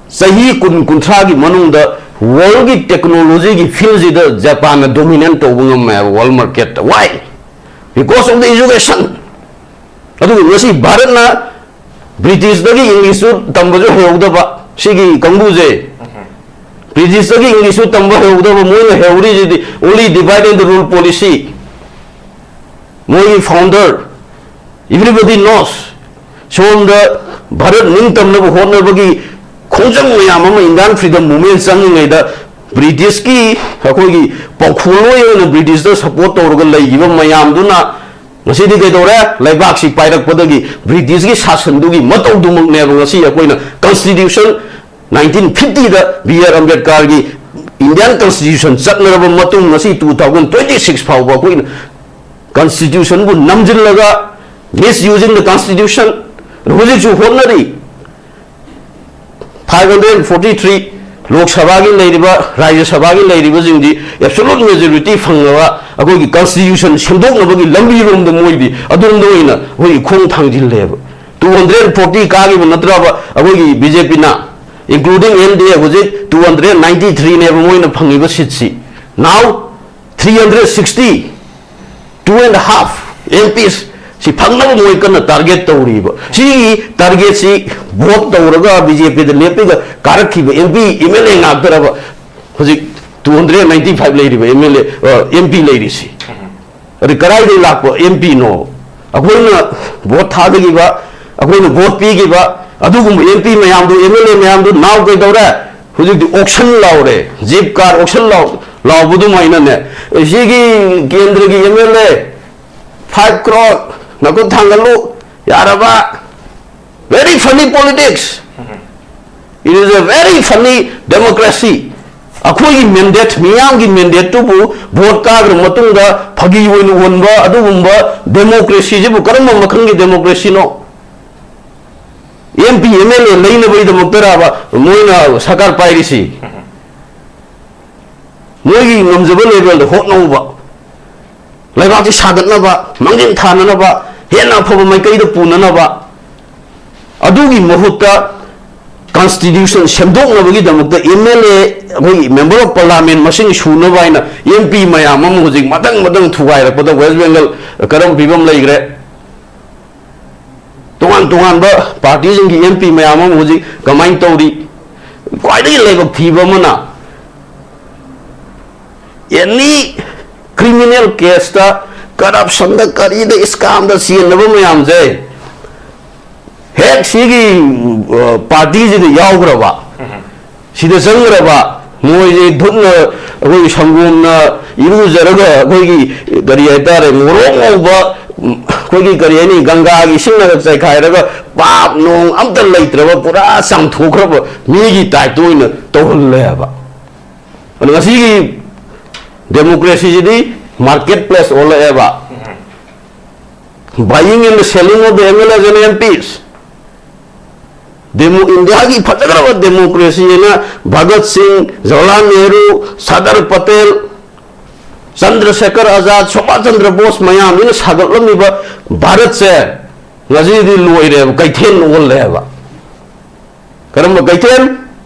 ꯆꯍꯤ ꯀꯨꯟ ꯀꯨꯟꯊ꯭ꯔꯥꯒꯤ ꯃꯅꯨꯡꯗ world ꯒꯤ technology ꯒꯤ field ꯁꯤꯗ ꯖꯄꯥꯟꯅ dominate ꯇꯧꯕ ꯉꯝꯃꯦ ꯍꯥꯏꯕ world market ꯇ꯫ Why? Because of the education. ꯑꯗꯨꯒ ꯉꯁꯤ ꯚꯥꯔꯠꯅ ꯕ꯭ꯔꯤꯇꯤꯁꯇꯒꯤ ꯏꯪꯂꯤꯁꯁꯨ ꯇꯝꯕꯁꯨ ꯍꯩꯍꯧꯗꯕ ꯁꯤꯒꯤ ꯀꯥꯡꯕꯨꯁꯦ, ꯕ꯭ꯔꯤꯇꯤꯁꯇꯒꯤ ꯏꯪꯂꯤꯁꯁꯨ ꯇꯝꯕ ꯍꯩꯍꯧꯗꯕ, ꯃꯣꯏꯅ ꯍꯩꯍꯧꯔꯤꯁꯤꯗꯤ only divide and rule policy. ꯃꯣꯏꯒꯤ founder, everybody knows. ꯁꯣꯝꯗ ꯚꯥꯔꯠ ꯅꯤꯡꯇꯝꯅꯕ ꯍꯣꯠꯅꯕꯒꯤ ꯈꯣꯡꯖꯪ ꯃꯌꯥꯝ ꯑꯃ, Indian freedom movement ꯆꯪꯂꯤꯉꯩꯗ ꯕ꯭ꯔꯤꯇꯤꯁꯀꯤ, ꯑꯩꯈꯣꯏꯒꯤ ꯄꯥꯎꯈꯣꯜꯂꯣꯏ ꯑꯣꯏꯅ ꯕ꯭ꯔꯤꯇꯤꯁꯇ support ꯇꯧꯔꯒ ꯂꯩꯈꯤꯕ ꯃꯌꯥꯝꯗꯨꯅ ꯉꯁꯤꯗꯤ ꯀꯩꯗꯧꯔꯦ? ꯂꯩꯕꯥꯛꯁꯤ ꯄꯥꯏꯔꯛꯄꯗꯒꯤ ꯕ꯭ꯔꯤꯇꯤꯁꯀꯤ ꯁꯥꯁꯟꯗꯨꯒꯤ ꯃꯇꯧꯗꯨꯃꯛꯅꯦꯕ ꯉꯁꯤ ꯑꯩꯈꯣꯏꯅ constitution, nineteen fifty ꯗ ꯕꯤ ꯑꯥꯔ ꯑꯝꯕꯦꯗꯀꯔꯒꯤ Indian constitution ꯆꯠꯅꯔꯕ ꯃꯇꯨꯡ ꯉꯁꯤ two thousand twenty six ꯐꯥꯎꯕ ꯑꯩꯈꯣꯏꯅ constitution ꯕꯨ ꯅꯝꯁꯤꯜꯂꯒ, misusing the constitution, ꯍꯧꯖꯤꯛꯁꯨ ꯍꯣꯠꯅꯔꯤ꯫ Five hundred forty three ꯂꯣꯛ ꯁꯚꯥꯒꯤ ꯂꯩꯔꯤꯕ, ꯔꯥꯖ꯭ꯌ ꯁꯚꯥꯒꯤ ꯂꯩꯔꯤꯕꯁꯤꯡꯗꯤ absolute majority ꯐꯪꯅꯕ ꯑꯩꯈꯣꯏꯒꯤ constitution ꯁꯦꯝꯗꯣꯛꯅꯕꯒꯤ ꯂꯝꯕꯤꯔꯣꯝꯗ ꯃꯣꯏꯗꯤ ꯑꯗꯣꯝꯗ ꯑꯣꯏꯅ ꯑꯩꯈꯣꯏꯒꯤ ꯈꯣꯡ ꯊꯥꯡꯖꯤꯜꯂꯦꯕ꯫ Two hundred forty ꯀꯥꯈꯤꯕ ꯅꯠꯇ꯭ꯔꯕ ꯑꯩꯈꯣꯏꯒꯤ ꯕꯤ ꯖꯦ ꯄꯤꯅ, including ꯑꯦꯟ ꯗꯤ ꯑꯦ ꯍꯧꯖꯤꯛ two hundred ninety three ꯅꯦꯕ ꯃꯣꯏꯅ ꯐꯪꯉꯤꯕ seat ꯁꯤ꯫ Now three hundred sixty, two and half M Ps ꯁꯤ ꯐꯪꯅꯕ ꯃꯣꯏ ꯀꯟꯅ target ꯇꯧꯔꯤꯕ꯫ ꯁꯤꯒꯤ target ꯁꯤ vote ꯇꯧꯔꯒ ꯕꯤ ꯖꯦ ꯄꯤꯗ ꯂꯦꯞꯄꯒ ꯀꯥꯔꯛꯈꯤꯕ M P, M L A ꯉꯥꯛꯇꯔꯕ ꯍꯧꯖꯤꯛ two hundred ninety five ꯂꯩꯔꯤꯕ M L A, ꯑ, M P ꯂꯩꯔꯤꯁꯤ? ꯑꯗꯩ ꯀꯗꯥꯏꯗꯒꯤ ꯂꯥꯛꯄ M P ꯅꯣ? ꯑꯩꯈꯣꯏꯅ vote ꯊꯥꯗꯈꯤꯕ, ꯑꯩꯈꯣꯏꯅ vote ꯄꯤꯈꯤꯕ ꯑꯗꯨꯒꯨꯝꯕ M P ꯃꯌꯥꯝꯗꯨ, M L A ꯃꯌꯥꯝꯗꯨ now ꯀꯩꯗꯧꯔꯦ? ꯍꯧꯖꯤꯛꯇꯤ auction ꯂꯥꯎꯔꯦ, zip card auction ꯂꯥꯎ-, ꯂꯥꯎꯕꯗꯨꯃꯥꯏꯅꯅꯦ꯫ ꯁꯤꯒꯤ ꯀꯦꯟꯗ꯭ꯔꯒꯤ M L A five crore ꯅꯈꯨꯠ ꯊꯥꯡꯒꯠꯂꯨ, ꯌꯥꯔꯕ? Very funny politics. It is a very funny democracy. ꯑꯩꯈꯣꯏꯒꯤ mandate, ꯃꯤꯌꯥꯝꯒꯤ mandate ꯇꯨꯕꯨ vote ꯀꯥꯈ꯭ꯔ ꯃꯇꯨꯡꯗ ꯐꯥꯒꯤ ꯑꯣꯏꯅ ꯎꯍꯟꯕ ꯑꯗꯨꯒꯨꯝꯕ democracy ꯁꯤꯕꯨ ꯀꯔꯝꯕ ꯃꯈꯜꯒꯤ democracy no? M P, M L A ꯂꯩꯅꯕꯒꯤꯗꯃꯛꯇꯔꯕ ꯃꯣꯏꯅ ꯁꯔꯀꯥꯔ ꯄꯥꯏꯔꯤꯁꯤ? ꯃꯣꯏꯒꯤ ꯉꯝꯖꯕ level ꯗ ꯍꯣꯠꯅꯧꯕ, ꯂꯩꯕꯥꯛꯁꯤ ꯁꯥꯒꯠꯅꯕ, ꯃꯥꯡꯖꯤꯜ ꯊꯥꯅꯅꯕ, ꯍꯦꯟꯅ ꯑꯐꯕ ꯃꯥꯏꯀꯩꯗ ꯄꯨꯅꯅꯕ꯫ ꯑꯗꯨꯒꯤ ꯃꯍꯨꯠꯇ ꯀꯟꯁꯇꯤꯇ꯭ꯌꯨꯁꯟ ꯁꯦꯝꯗꯣꯛꯅꯕꯒꯤꯗꯃꯛꯇ ꯑꯦꯝ ꯑꯦꯜ ꯑꯦ, ꯑꯩꯈꯣꯏꯒꯤ ꯃꯦꯝꯕꯔ ꯑꯣꯐ ꯄꯥꯔꯂꯥꯃꯦꯟ ꯃꯁꯤꯡ ꯁꯨꯅꯕ ꯍꯥꯏꯅ ꯑꯦꯝ ꯄꯤ ꯃꯌꯥꯝ ꯑꯃ ꯍꯧꯖꯤꯛ ꯃꯊꯪ ꯃꯊꯪ ꯊꯨꯒꯥꯏꯔꯛꯄꯗ ꯋꯦꯁ ꯕꯦꯡꯒꯜ ꯀꯔꯝꯕ ꯐꯤꯕꯝ ꯂꯩꯈ꯭ꯔꯦ? ꯇꯣꯉꯥꯟ ꯇꯣꯉꯥꯟꯕ ꯄꯥꯔꯇꯤꯁꯤꯡꯒꯤ ꯑꯦꯝ ꯄꯤ ꯃꯌꯥꯝ ꯑꯃ ꯍꯧꯖꯤꯛ ꯀꯃꯥꯏꯅ ꯇꯧꯔꯤ? ꯈ꯭ꯋꯥꯏꯗꯒꯤ ꯂꯥꯏꯕꯛ ꯊꯤꯕ ꯑꯃꯅ, ꯑꯦꯅꯤ ꯀ꯭ꯔꯤꯃꯤꯅꯦꯜ ꯀꯦꯁꯇ, ꯀꯔꯞꯁꯟꯗ, ꯀꯔꯤꯗ, ꯏꯁꯀꯥꯝꯗ ꯆꯦꯟꯅꯕ ꯃꯌꯥꯝꯁꯦ ꯍꯦꯛ ꯁꯤꯒꯤ, ꯑ, ꯄꯥꯔꯇꯤꯁꯤꯗ ꯌꯥꯎꯈ꯭ꯔꯕ, ꯁꯤꯗ ꯆꯪꯈ꯭ꯔꯕ, ꯃꯣꯏꯁꯦ ꯙꯨꯠꯅ, ꯑꯩꯈꯣꯏꯒꯤ ꯁꯪꯒꯣꯝꯅ ꯏꯔꯨꯖꯔꯒ, ꯑꯩꯈꯣꯏꯒꯤ ꯀꯔꯤ ꯍꯥꯏꯇꯥꯔꯦ, ꯉꯣꯔꯣꯛ ꯉꯧꯕ, ꯎꯝ, ꯑꯩꯈꯣꯏꯒꯤ ꯀꯔꯤ ꯍꯥꯏꯅꯤ, ꯒꯪꯒꯥꯒꯤ ꯏꯁꯤꯡꯅꯒ ꯆꯥꯏꯈꯥꯏꯔꯒ ꯄꯥꯞ ꯅꯣꯡ ꯑꯝꯇ ꯂꯩꯇ꯭ꯔꯕ, ꯄꯨꯔꯥ ꯆꯥꯝꯊꯣꯛꯈ꯭ꯔꯕ ꯃꯤꯒꯤ ꯇꯥꯏꯞꯇ ꯑꯣꯏꯅ ꯇꯧꯍꯜꯂꯦ ꯍꯥꯏꯕ꯫ ꯑꯗꯣ ꯉꯁꯤꯒꯤ ꯗꯦꯃꯣꯀ꯭ꯔꯦꯁꯤꯁꯤꯗꯤ ꯃꯥꯔꯀꯦꯠ ꯄ꯭ꯂꯦꯁ ꯑꯣꯜꯂꯛꯑꯦꯕ꯫ Buying and selling of the M L As and M Ps. Demo-, ꯏꯟꯗꯤꯌꯥꯒꯤ ꯐꯖꯈ꯭ꯔꯕ ꯗꯦꯃꯣꯀ꯭ꯔꯦꯁꯤ ꯍꯥꯏꯅ ꯚꯒꯠ ꯁꯤꯡ, ꯖꯋꯥꯍꯔꯂꯥꯜ ꯅꯦꯍꯔꯨ, ꯁꯔꯗꯥꯔ ꯄꯇꯦꯜ, ꯆꯟꯗ꯭ꯔꯁꯦꯀꯔ ꯑꯖꯥꯗ, ꯁꯨꯚꯥꯁ ꯆꯟꯗ꯭ꯔ ꯕꯣꯁ ꯃꯌꯥꯝꯁꯤꯅ ꯁꯥꯒꯠꯂꯝꯃꯤꯕ ꯚꯥꯔꯠꯁꯦ ꯉꯁꯤꯗꯤ ꯂꯣꯏꯔꯦꯕ, ꯀꯩꯊꯦꯜ ꯑꯣꯜꯂꯦꯕ꯫ ꯀꯔꯝꯕ ꯀꯩꯊꯦꯜ?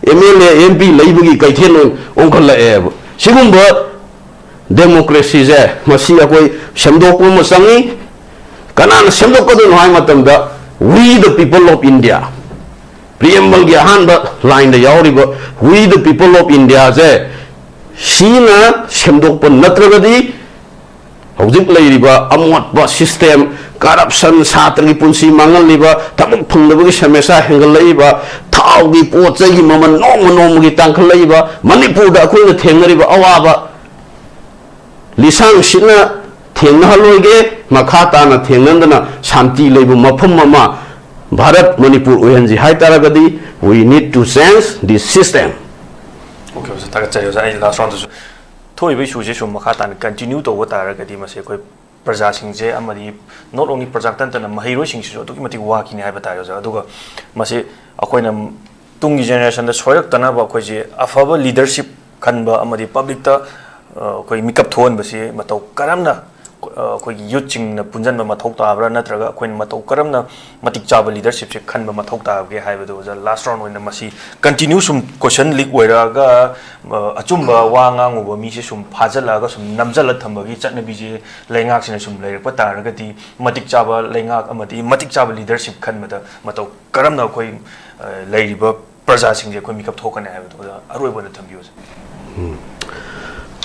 ꯑꯦꯝ ꯑꯦꯜ ꯑꯦ, ꯑꯦꯝ ꯄꯤ ꯂꯩꯕꯒꯤ ꯀꯩꯊꯦꯜ ꯑꯣꯏꯅ ꯑꯣꯟꯈꯠꯂꯛꯑꯦꯕ꯫ ꯁꯤꯒꯨꯝꯕ ꯗꯦꯃꯣꯀ꯭ꯔꯦꯁꯤꯁꯦ, ꯃꯁꯤ ꯑꯩꯈꯣꯏ ꯁꯦꯝꯗꯣꯛꯄ ꯑꯃ ꯆꯪꯉꯤ꯫ ꯀꯅꯥꯅ ꯁꯦꯝꯗꯣꯛꯀꯗꯣꯏꯅꯣ ꯍꯥꯏꯕ ꯃꯇꯝꯗ, "We the people of India", ꯄ꯭ꯔꯤꯑꯦꯝꯕꯜꯒꯤ ꯑꯍꯥꯟꯕ ꯂꯥꯏꯟꯗ ꯌꯥꯎꯔꯤꯕ "We the people of India"ꯁꯦ, ꯁꯤꯅ ꯁꯦꯝꯗꯣꯛꯄ ꯅꯠꯇ꯭ꯔꯒꯗꯤ, ꯍꯧꯖꯤꯛ ꯂꯩꯔꯤꯕ ꯑꯃꯣꯠꯄ ꯁꯤꯁꯇꯦꯝ, ꯀꯔꯞꯁꯟ, ꯁꯥꯇ꯭ꯔꯒꯤ ꯄꯨꯟꯁꯤ ꯃꯥꯡꯍꯜꯂꯤꯕ, ꯊꯕꯛ ꯐꯪꯗꯕꯒꯤ ꯁꯃꯁ꯭ꯌꯥ ꯍꯦꯟꯒꯠꯂꯛꯏꯕ, ꯊꯥꯎꯒꯤ ꯄꯣꯠ ꯆꯩꯒꯤ ꯃꯃꯜ ꯅꯣꯡꯃ ꯅꯣꯡꯃꯒꯤ ꯇꯥꯡꯈꯠꯂꯛꯏꯕ, ꯃꯅꯤꯄꯨꯔꯗ ꯑꯩꯈꯣꯏꯅ ꯊꯦꯡꯅꯔꯤꯕ ꯑꯋꯥꯕ, ꯂꯤꯁꯥꯡ ꯁꯤꯠꯅ ꯊꯦꯡꯅꯍꯜꯂꯣꯏꯒꯦ, ꯃꯈꯥ ꯇꯥꯅ ꯊꯦꯡꯅꯗꯅ ꯁꯥꯟꯇꯤ ꯂꯩꯕ ꯃꯐꯝ ꯑꯃ ꯚꯥꯔꯠ ꯃꯅꯤꯄꯨꯔ ꯑꯣꯏꯍꯟꯁꯤ ꯍꯥꯏ ꯇꯥꯔꯒꯗꯤ, "We need to change this system"꯫ Okay, ꯑꯣꯖꯥ, ꯊꯥꯒꯠꯆꯔꯤ꯫ ꯑꯣꯖꯥ, ꯑꯩ ꯂꯥꯁ ꯔꯥꯎꯟꯗꯁꯨ ꯊꯣꯛꯏꯕ ꯏꯁꯨꯁꯦ ꯁꯨꯝ ꯃꯈꯥ ꯇꯥꯅ ꯀꯟꯇꯤꯅ꯭ꯌꯨ ꯇꯧꯕ ꯇꯥꯔꯒꯗꯤ, ꯃꯁꯤ ꯑꯩꯈꯣꯏ ꯄ꯭ꯔꯖꯥꯁꯤꯡꯁꯦ, ꯑꯃꯗꯤ ꯅꯣꯠ ꯑꯣꯡꯂꯤ ꯄ꯭ꯔꯖꯥ ꯅꯠꯇꯅ ꯃꯍꯩꯔꯣꯏꯁꯤꯡꯁꯤꯁꯨ ꯑꯗꯨꯛꯀꯤ ꯃꯇꯤꯛ ꯋꯥꯈꯤꯅꯤ ꯍꯥꯏꯕ ꯇꯥꯔꯦ, ꯑꯣꯖꯥ꯫ ꯑꯗꯨꯒ ꯃꯁꯤ ꯑꯩꯈꯣꯏꯅ ꯇꯨꯡꯒꯤ ꯖꯦꯅꯦꯔꯦꯁꯟꯗ ꯁꯣꯏꯔꯛꯇꯅꯕ ꯑꯩꯈꯣꯏꯁꯦ ꯑꯐꯕ ꯂꯤꯗꯔꯁꯤꯞ ꯈꯟꯕ ꯑꯃꯗꯤ ꯄꯕ꯭ꯂꯤꯛꯇ, ꯑ, ꯑꯩꯈꯣꯏ ꯃꯤꯀꯞ ꯊꯣꯛꯍꯟꯕꯁꯤ ꯃꯇꯧ ꯀꯔꯝꯅ ꯑꯩꯈꯣꯏꯒꯤ ꯌꯨꯠꯁꯤꯡꯅ ꯄꯨꯟꯁꯤꯟꯕ ꯃꯊꯧ ꯇꯥꯕ꯭ꯔꯥ, ꯅꯠꯇ꯭ꯔꯒ ꯑꯩꯈꯣꯏꯅ ꯃꯇꯧ ꯀꯔꯝꯅ ꯃꯇꯤꯛ ꯆꯥꯕ ꯂꯤꯗꯔꯁꯤꯞꯁꯦ ꯈꯟꯕ ꯃꯊꯧ ꯇꯥꯕꯒꯦ ꯍꯥꯏꯕꯗꯣ ꯑꯣꯖꯥ, ꯂꯥꯁ ꯔꯥꯎꯟ ꯑꯣꯏꯅ ꯃꯁꯤ ꯀꯟꯇꯤꯅ꯭ꯌꯨ ꯁꯨꯝ ꯀꯣꯏꯁꯟ ꯂꯤꯛ ꯑꯣꯏꯔꯛꯑꯒ, ꯑ, ꯑꯆꯨꯝꯕ ꯋꯥ ꯉꯥꯡꯉꯨꯕ ꯃꯤꯁꯦ ꯁꯨꯝ ꯐꯥꯖꯤꯜꯂꯛꯑꯒ ꯁꯨꯝ ꯅꯝꯖꯜꯂ ꯊꯝꯕꯒꯤ ꯆꯠꯅꯕꯤꯁꯦ ꯂꯩꯉꯥꯛꯁꯤꯅ ꯁꯨꯝ ꯂꯩꯔꯛꯄ ꯇꯥꯔꯒꯗꯤ, ꯃꯇꯤꯛ ꯆꯥꯕ ꯂꯩꯉꯥꯛ ꯑꯃꯗꯤ ꯃꯇꯤꯛ ꯆꯥꯕ ꯂꯤꯗꯔꯁꯤꯞ ꯈꯟꯕꯗ ꯃꯇꯧ ꯀꯔꯝꯅ ꯑꯩꯈꯣꯏ, ꯑ, ꯂꯩꯔꯤꯕ ꯄ꯭ꯔꯖꯥꯁꯤꯡꯁꯦ ꯑꯩꯈꯣꯏ ꯃꯤꯀꯞ ꯊꯣꯛꯀꯅꯤ ꯍꯥꯏꯕꯗꯣ ꯑꯣꯖꯥ, ꯑꯔꯣꯏꯕ ꯑꯣꯏꯅ ꯊꯝꯕꯤꯌꯨ ꯑꯣꯖꯥ꯫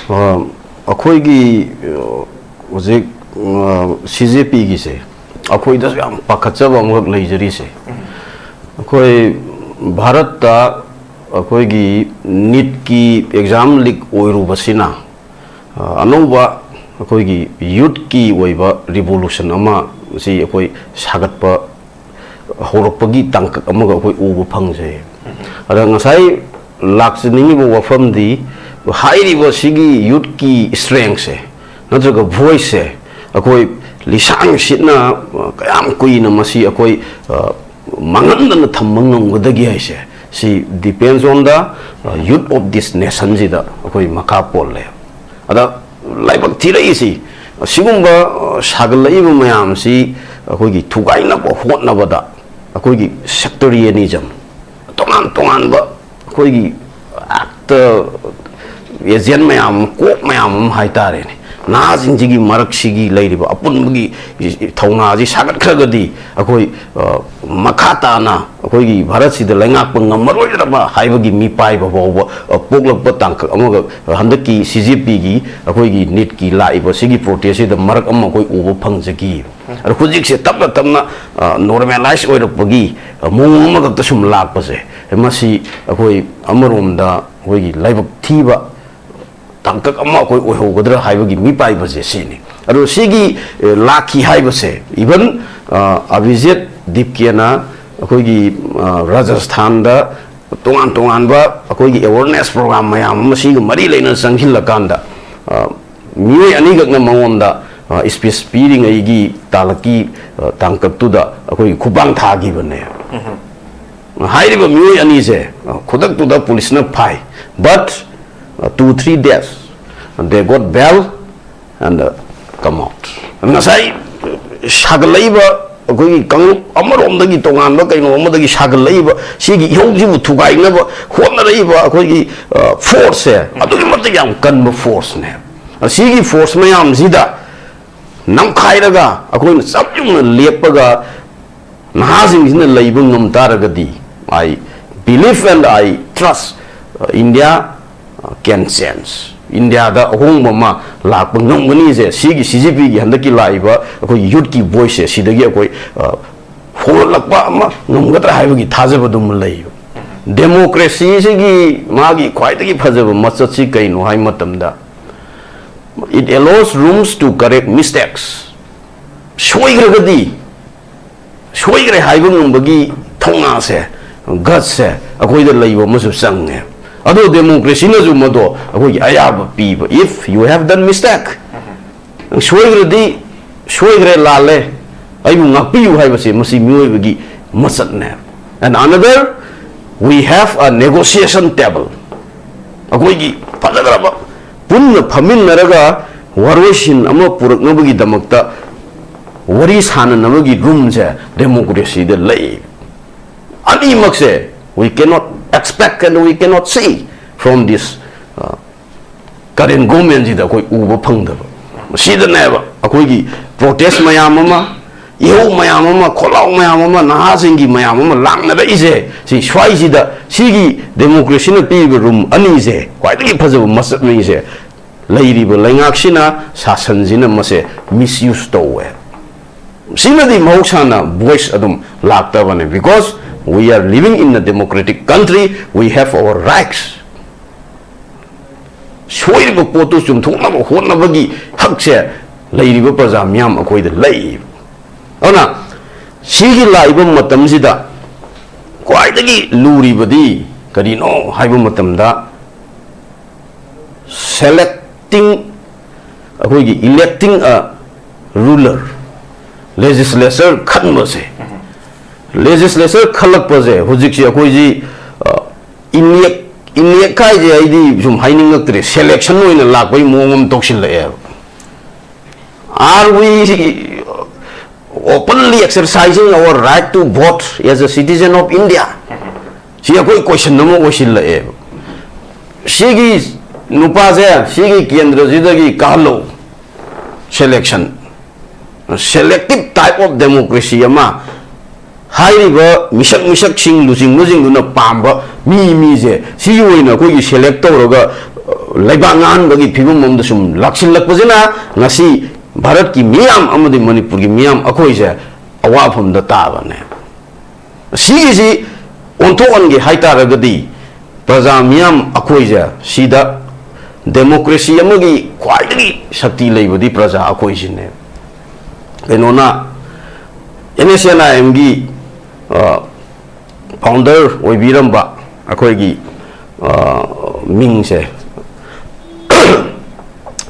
ꯑ, ꯑꯩꯈꯣꯏꯒꯤ, ꯑ, ꯍꯧꯖꯤꯛ, ꯑ, ꯁꯤ ꯖꯦ ꯄꯤꯒꯤꯁꯦ ꯑꯩꯈꯣꯏꯗꯁꯨ ꯌꯥꯝ ꯄꯥꯈꯠꯆꯕ ꯑꯃꯈꯛ ꯂꯩꯖꯔꯤꯁꯦ, ꯑꯩꯈꯣꯏ ꯚꯥꯔꯠꯇ ꯑꯩꯈꯣꯏꯒꯤ ꯅꯤꯠꯀꯤ ꯑꯦꯛꯖꯥꯝ ꯂꯤꯛ ꯑꯣꯏꯔꯨꯕꯁꯤꯅ, ꯑ, ꯑꯅꯧꯕ ꯑꯩꯈꯣꯏꯒꯤ ꯌꯨꯠꯀꯤ ꯑꯣꯏꯕ ꯔꯤꯚꯣꯂꯨꯁꯟ ꯑꯃ ꯁꯤ ꯑꯩꯈꯣꯏ ꯁꯥꯒꯠꯄ ꯍꯧꯔꯛꯄꯒꯤ ꯇꯥꯡꯀꯛ ꯑꯃꯒ ꯑꯩꯈꯣꯏ ꯎꯕ ꯐꯪꯖꯩ꯫ ꯑꯗ ꯉꯁꯥꯏ ꯂꯥꯛꯆꯅꯤꯡꯉꯤꯕ ꯋꯥꯐꯝꯗꯤ, ꯍꯥꯏꯔꯤꯕ ꯁꯤꯒꯤ ꯌꯨꯠꯀꯤ ꯁ꯭ꯇꯔꯦꯡꯁꯦ ꯅꯠꯇ꯭ꯔꯒ ꯚꯣꯏꯁꯁꯦ ꯑꯩꯈꯣꯏ ꯂꯤꯁꯥꯡ ꯁꯤꯠꯅ, ꯑ, ꯀꯌꯥꯝ ꯀꯨꯏꯅ ꯃꯁꯤ ꯑꯩꯈꯣꯏ, ꯑ, ꯃꯥꯡꯍꯟꯗꯅ ꯊꯝꯕ ꯉꯝꯒꯗꯒꯦ ꯍꯥꯏꯁꯦ, ꯁꯤ depends on the, ꯑ, youth of this nationꯁꯤꯗ ꯑꯩꯈꯣꯏ ꯃꯈꯥ ꯄꯣꯜꯂꯦ꯫ ꯑꯗ ꯂꯥꯏꯕꯛ ꯊꯤꯔꯛꯏꯁꯤ, ꯑꯁꯤꯒꯨꯝꯕ, ꯑ, ꯁꯥꯒꯠꯂꯛꯏꯕ ꯃꯌꯥꯝꯁꯤ ꯑꯩꯈꯣꯏꯒꯤ ꯊꯨꯒꯥꯏꯅꯕ ꯍꯣꯠꯅꯕꯗ ꯑꯩꯈꯣꯏꯒꯤ sectarianism, ꯇꯣꯉꯥꯟ ꯇꯣꯉꯥꯟꯕ ꯑꯩꯈꯣꯏꯒꯤ ꯑꯦꯛꯇ ꯑꯦꯖꯦꯟ ꯃꯌꯥꯝ ꯑꯃ, ꯀꯣꯛ ꯃꯌꯥꯝ ꯑꯃ ꯍꯥꯏꯇꯥꯔꯦꯅꯦ, ꯅꯍꯥꯁꯤꯡꯁꯤꯒꯤ ꯃꯔꯛꯁꯤꯒꯤ ꯂꯩꯔꯤꯕ ꯑꯄꯨꯟꯕꯒꯤ ꯊꯧꯅꯥꯁꯤ ꯁꯥꯒꯠꯈ꯭ꯔꯒꯗꯤ ꯑꯩꯈꯣꯏ, ꯑ, ꯃꯈꯥ ꯇꯥꯅ ꯑꯩꯈꯣꯏꯒꯤ ꯚꯥꯔꯠꯁꯤꯗ ꯂꯩꯉꯥꯛꯄ ꯉꯝꯃꯔꯣꯏꯗ꯭ꯔꯕ ꯍꯥꯏꯕꯒꯤ ꯃꯤꯄꯥꯏꯕ ꯐꯥꯎꯕ, ꯑ, ꯄꯣꯛꯂꯛꯄ ꯇꯥꯡꯀꯛ ꯑꯃꯒ, ꯑ, ꯍꯟꯗꯛꯀꯤ ꯁꯤ ꯖꯦ ꯄꯤꯒꯤ ꯑꯩꯈꯣꯏꯒꯤ ꯅꯤꯠꯀꯤ ꯂꯥꯛꯏꯕ ꯁꯤꯒꯤ ꯄ꯭ꯔꯣꯇꯦꯁꯁꯤꯗ ꯃꯔꯛ ꯑꯃ ꯑꯩꯈꯣꯏ ꯎꯕ ꯐꯪꯖꯈꯤ꯫ ꯑꯗꯣ ꯍꯧꯖꯤꯛꯁꯦ ꯇꯞꯅ ꯇꯞꯅ, ꯑ, ꯅꯣꯔꯃꯦꯂꯥꯏꯁ ꯑꯣꯏꯔꯛꯄꯒꯤ, ꯑ, ꯃꯑꯣꯡ ꯑꯃꯈꯛꯇ ꯁꯨꯝ ꯂꯥꯛꯄꯁꯦ, ꯃꯁꯤ ꯑꯩꯈꯣꯏ ꯑꯃꯔꯣꯝꯗ ꯑꯩꯈꯣꯏꯒꯤ ꯂꯥꯏꯕꯛ ꯊꯤꯕ ꯇꯥꯡꯀꯛ ꯑꯃ ꯑꯩꯈꯣꯏ ꯑꯣꯏꯍꯧꯒꯗ꯭ꯔꯥ ꯍꯥꯏꯕꯒꯤ ꯃꯤꯄꯥꯏꯕꯁꯦ ꯁꯤꯅꯤ꯫ ꯑꯗꯣ ꯁꯤꯒꯤ, ꯑ, ꯂꯥꯛꯈꯤ ꯍꯥꯏꯕꯁꯦ, even, ꯑ, ꯑꯚꯤꯖꯤꯠ ꯗꯤꯞꯀꯦꯅ ꯑꯩꯈꯣꯏꯒꯤ, ꯑ, ꯔꯥꯖꯁꯊꯥꯟꯗ ꯇꯣꯉꯥꯟ ꯇꯣꯉꯥꯟꯕ ꯑꯩꯈꯣꯏꯒꯤ awareness program ꯃꯌꯥꯝ ꯑꯃ ꯁꯤꯒ ꯃꯔꯤ ꯂꯩꯅꯅ ꯆꯪꯁꯤꯜꯂꯀꯥꯟꯗ, ꯑ, ꯃꯤꯑꯣꯏ ꯑꯅꯤꯈꯛꯅ ꯃꯉꯣꯟꯗ, ꯑ, speech ꯄꯤꯔꯤꯉꯩꯒꯤ ꯇꯥꯂꯛꯀꯤ, ꯑ, ꯇꯥꯡꯀꯛꯇꯨꯗ ꯑꯩꯈꯣꯏꯒꯤ ꯈꯨꯄꯥꯡ ꯊꯥꯈꯤꯕꯅꯦ꯫ ꯍꯥꯏꯔꯤꯕ ꯃꯤꯑꯣꯏ ꯑꯅꯤꯁꯦ, ꯑ, ꯈꯨꯗꯛꯇꯨꯗ ꯄꯨꯂꯤꯁꯅ ꯐꯥꯏ, but, ꯑ, two three days they got bail and, uh, come out. ꯉꯁꯥꯏ ꯁꯥꯒꯠꯂꯛꯏꯕ ꯑꯩꯈꯣꯏꯒꯤ ꯀꯥꯡꯂꯨꯞ ꯑꯃꯔꯣꯝꯗꯒꯤ ꯇꯣꯉꯥꯟꯕ ꯀꯩꯅꯣ ꯑꯃꯗꯒꯤ ꯁꯥꯒꯠꯂꯛꯏꯕ ꯁꯤꯒꯤ ꯏꯍꯧꯁꯤꯕꯨ ꯊꯨꯒꯥꯏꯅꯕ ꯍꯣꯠꯅꯔꯛꯏꯕ ꯑꯩꯈꯣꯏꯒꯤ ꯐꯣꯔꯁꯁꯦ ꯑꯗꯨꯛꯀꯤ ꯃꯇꯤꯛ ꯌꯥꯝ ꯀꯟꯕ ꯐꯣꯔꯁꯅꯦ꯫ ꯑꯁꯤꯒꯤ ꯐꯣꯔꯁ ꯃꯌꯥꯝꯁꯤꯗ ꯅꯝꯈꯥꯏꯔꯒ ꯑꯩꯈꯣꯏꯅ ꯆꯞ ꯌꯨꯡꯅ ꯂꯦꯞꯄꯒ ꯅꯍꯥꯁꯤꯡꯁꯤꯅ ꯂꯩꯕ ꯉꯝ ꯇꯥꯔꯒꯗꯤ, I believe and I trust, uh, India, uh, can change. ꯏꯟꯗꯤꯌꯥꯗ ꯑꯍꯣꯡꯕ ꯑꯃ ꯂꯥꯛꯄ ꯉꯝꯒꯅꯤꯁꯦ ꯁꯤꯒꯤ ꯁꯤ ꯖꯤ ꯄꯤꯒꯤ ꯍꯟꯗꯛꯀꯤ ꯂꯥꯛꯏꯕ ꯑꯩꯈꯣꯏ ꯌꯨꯠꯀꯤ ꯚꯣꯏꯁꯁꯦ ꯁꯤꯗꯒꯤ ꯑꯩꯈꯣꯏ, ꯑ, ꯍꯣꯡꯂꯛꯄ ꯑꯃ ꯉꯝꯒꯗ꯭ꯔꯥ ꯍꯥꯏꯕꯒꯤ ꯊꯥꯖꯕꯗꯨꯃ ꯂꯩꯌꯦꯕ꯫ ꯗꯦꯃꯣꯀ꯭ꯔꯦꯁꯤꯁꯤꯒꯤ ꯃꯥꯒꯤ ꯈ꯭ꯋꯥꯏꯗꯒꯤ ꯐꯖꯕ ꯃꯆꯠꯁꯤ ꯀꯩꯅꯣ ꯍꯥꯏ ꯃꯇꯝꯗ, it allows rooms to correct mistakes. ꯁꯣꯏꯈ꯭ꯔꯒꯗꯤ ꯁꯣꯏꯈ꯭ꯔꯦ ꯍꯥꯏꯕ ꯉꯝꯕꯒꯤ ꯊꯧꯅꯥꯁꯦ, ꯒꯠꯁꯦ ꯑꯩꯈꯣꯏꯗ ꯂꯩꯕ ꯑꯃꯁꯨ ꯆꯪꯉꯦ꯫ ꯑꯗꯣ ꯗꯦꯃꯣꯀ꯭ꯔꯦꯁꯤꯅꯁꯨ ꯃꯗꯣ ꯑꯩꯈꯣꯏꯒꯤ ꯑꯌꯥꯕ ꯄꯤꯕ, if you have done mistake, ꯅꯪ ꯁꯣꯏꯈ꯭ꯔꯗꯤ ꯁꯣꯏꯈ꯭ꯔꯦ, ꯂꯥꯜꯂꯦ, ꯑꯩꯕꯨ ꯉꯥꯛꯄꯤꯌꯨ ꯍꯥꯏꯕꯁꯦ ꯃꯁꯤ ꯃꯤꯑꯣꯏꯕꯒꯤ ꯃꯁꯛꯅꯦ꯫ And another, we have a negotiation table. ꯑꯩꯈꯣꯏꯒꯤ ꯐꯖꯈ꯭ꯔꯕ ꯄꯨꯟꯅ ꯐꯝꯃꯤꯟꯅꯔꯒ ꯋꯥꯔꯣꯏꯁꯤꯟ ꯑꯃ ꯄꯨꯔꯛꯅꯕꯒꯤꯗꯃꯛꯇ ꯋꯥꯔꯤ ꯁꯥꯟꯅꯅꯕꯒꯤ ꯔꯨꯝꯁꯦ ꯗꯦꯃꯣꯀ꯭ꯔꯦꯁꯤꯗ ꯂꯩ꯫ ꯑꯅꯤꯃꯛꯁꯦ we cannot expect and we cannot see from this, uh, current government ꯁꯤꯗ ꯑꯩꯈꯣꯏ ꯎꯕ ꯐꯪꯗꯕ꯫ ꯃꯁꯤꯗꯅꯦꯕ ꯑꯩꯈꯣꯏꯒꯤ protest ꯃꯌꯥꯝ ꯑꯃ, ꯏꯍꯧ ꯃꯌꯥꯝ ꯑꯃ, ꯈꯣꯜꯂꯥꯎ ꯃꯌꯥꯝ ꯑꯃ, ꯅꯍꯥꯁꯤꯡꯒꯤ ꯃꯌꯥꯝ ꯑꯃ ꯂꯥꯡꯅꯔꯛꯏꯁꯦ꯫ ꯁꯤ ꯁ꯭ꯋꯥꯏꯁꯤꯗ ꯁꯤꯒꯤ ꯗꯦꯃꯣꯀ꯭ꯔꯦꯁꯤꯅ ꯄꯤꯔꯤꯕ ꯔꯨꯝ ꯑꯅꯤꯁꯦ ꯈ꯭ꯋꯥꯏꯗꯒꯤ ꯐꯖꯕ ꯃꯁꯛꯅꯤꯁꯦ꯫ ꯂꯩꯔꯤꯕ ꯂꯩꯉꯥꯛꯁꯤꯅ, ꯁꯥꯁꯟꯁꯤꯅ ꯃꯁꯦ misuse ꯇꯧꯋꯦ꯫ ꯁꯤꯅꯗꯤ ꯃꯍꯧꯁꯥꯅ ꯚꯣꯏꯁ ꯑꯗꯨꯝ ꯂꯥꯛꯇꯕꯅꯦ, because we are living in a democratic country, we have our rights. ꯁꯣꯏꯔꯤꯕ ꯄꯣꯠꯇꯨ ꯆꯨꯝꯊꯣꯛꯅꯕ ꯍꯣꯠꯅꯕꯒꯤ ꯍꯛꯁꯦ ꯂꯩꯔꯤꯕ ꯄ꯭ꯔꯖꯥ ꯃꯤꯌꯥꯝ ꯑꯩꯈꯣꯏꯗ ꯂꯩ꯫ ꯑꯗꯨꯅ ꯁꯤꯒꯤ ꯂꯥꯛꯏꯕ ꯃꯇꯝꯁꯤꯗ ꯈ꯭ꯋꯥꯏꯗꯒꯤ ꯂꯨꯔꯤꯕꯗꯤ ꯀꯔꯤꯅꯣ ꯍꯥꯏꯕ ꯃꯇꯝꯗ, selecting, ꯑꯩꯈꯣꯏꯒꯤ electing a ruler, legislature ꯈꯟꯕꯁꯦ꯫ Legislature ꯈꯜꯂꯛꯄꯁꯦ ꯍꯧꯖꯤꯛꯁꯦ ꯑꯩꯈꯣꯏꯁꯤ, ꯑ, ꯏꯂꯦꯛ ꯏꯂꯦꯛ ꯍꯥꯏꯁꯦ ꯑꯩꯗꯤ ꯁꯨꯝ ꯍꯥꯏꯅꯤꯡꯉꯛꯇ꯭ꯔꯦ, selection ꯑꯣꯏꯅ ꯂꯥꯛꯄꯒꯤ ꯃꯑꯣꯡ ꯑꯃ ꯇꯧꯁꯤꯜꯂꯛꯑꯦꯕ꯫ Are we openly exercising our right to vote as a citizen of India? ꯁꯤ ꯑꯩꯈꯣꯏ ꯀꯣꯏꯁꯟ ꯑꯃ ꯑꯣꯏꯁꯤꯜꯂꯛꯑꯦꯕ꯫ ꯁꯤꯒꯤ ꯅꯨꯄꯥꯁꯦ ꯁꯤꯒꯤ ꯀꯦꯟꯗ꯭ꯔꯁꯤꯗꯒꯤ ꯀꯥꯍꯜꯂꯛꯎ, selection, selective type of democracy ꯑꯃ, ꯍꯥꯏꯔꯤꯕ ꯃꯤꯁꯛ ꯃꯤꯁꯛꯁꯤꯡ ꯂꯨꯆꯤꯡꯕꯁꯤꯡꯗꯨꯅ ꯄꯥꯝꯕ ꯃꯤ ꯃꯤꯁꯦ ꯁꯤꯒꯤ ꯑꯣꯏꯅ ꯑꯩꯈꯣꯏꯒꯤ ꯁꯦꯂꯦꯛ ꯇꯧꯔꯒ, ꯑ, ꯂꯩꯕꯥꯛ ꯉꯥꯡꯍꯟꯕꯒꯤ ꯐꯤꯕꯝ ꯑꯃꯗ ꯁꯨꯝ ꯂꯥꯛꯁꯤꯜꯂꯛꯄꯁꯤꯅ ꯉꯁꯤ ꯚꯥꯔꯠꯀꯤ ꯃꯤꯌꯥꯝ ꯑꯃꯗꯤ ꯃꯅꯤꯄꯨꯔꯒꯤ ꯃꯤꯌꯥꯝ ꯑꯩꯈꯣꯏꯁꯦ ꯑꯋꯥꯐꯝꯗ ꯇꯥꯕꯅꯦ꯫ ꯁꯤꯒꯤꯁꯤ ꯑꯣꯟꯊꯣꯛꯍꯟꯒꯦ ꯍꯥꯏꯇꯥꯔꯒꯗꯤ ꯄ꯭ꯔꯖꯥ ꯃꯤꯌꯥꯝ ꯑꯩꯈꯣꯏꯁꯦ ꯁꯤꯗ ꯗꯦꯃꯣꯀ꯭ꯔꯦꯁꯤ ꯑꯃꯒꯤ ꯈ꯭ꯋꯥꯏꯗꯒꯤ ꯁꯛꯇꯤ ꯂꯩꯕꯗꯤ ꯄ꯭ꯔꯖꯥ ꯑꯩꯈꯣꯏꯁꯤꯅꯦ꯫ ꯀꯩꯅꯣꯅ, ꯑꯦꯟ ꯑꯦꯁ ꯑꯦꯟ ꯑꯥꯏ ꯑꯦꯝꯒꯤ ꯐꯥꯎꯟꯗꯔ ꯑꯣꯏꯕꯤꯔꯝꯕ ꯑꯩꯈꯣꯏꯒꯤ, ꯑ, ꯃꯤꯡꯁꯦ,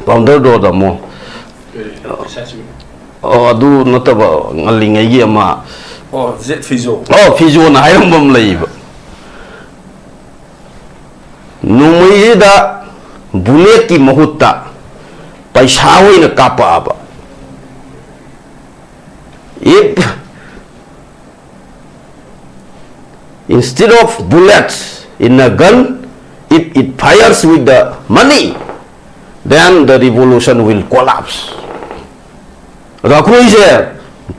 ꯐꯥꯎꯟꯗꯔꯗꯣ ꯇꯥꯃꯣ, ꯑꯣ, ꯑꯗꯨ ꯅꯠꯇꯕ ꯉꯜꯂꯤꯉꯩꯒꯤ ꯑꯃ, ꯑꯣ, ꯖꯦꯠ ꯐꯤꯖꯣ꯫ ꯑꯣ, ꯐꯤꯖꯣꯅ ꯍꯥꯏꯔꯝꯕ ꯑꯃ ꯂꯩꯌꯦꯕ, ꯅꯣꯡꯃꯩꯁꯤꯗ ꯕꯨꯂꯦꯠꯀꯤ ꯃꯍꯨꯠꯇ ꯄꯩꯁꯥ ꯑꯣꯏꯅ ꯀꯥꯞꯄꯛꯑꯕ, if instead of bullets in a gun, if it fires with the money, then the revolution will collapse. ꯑꯗꯣ ꯑꯩꯈꯣꯏꯁꯦ,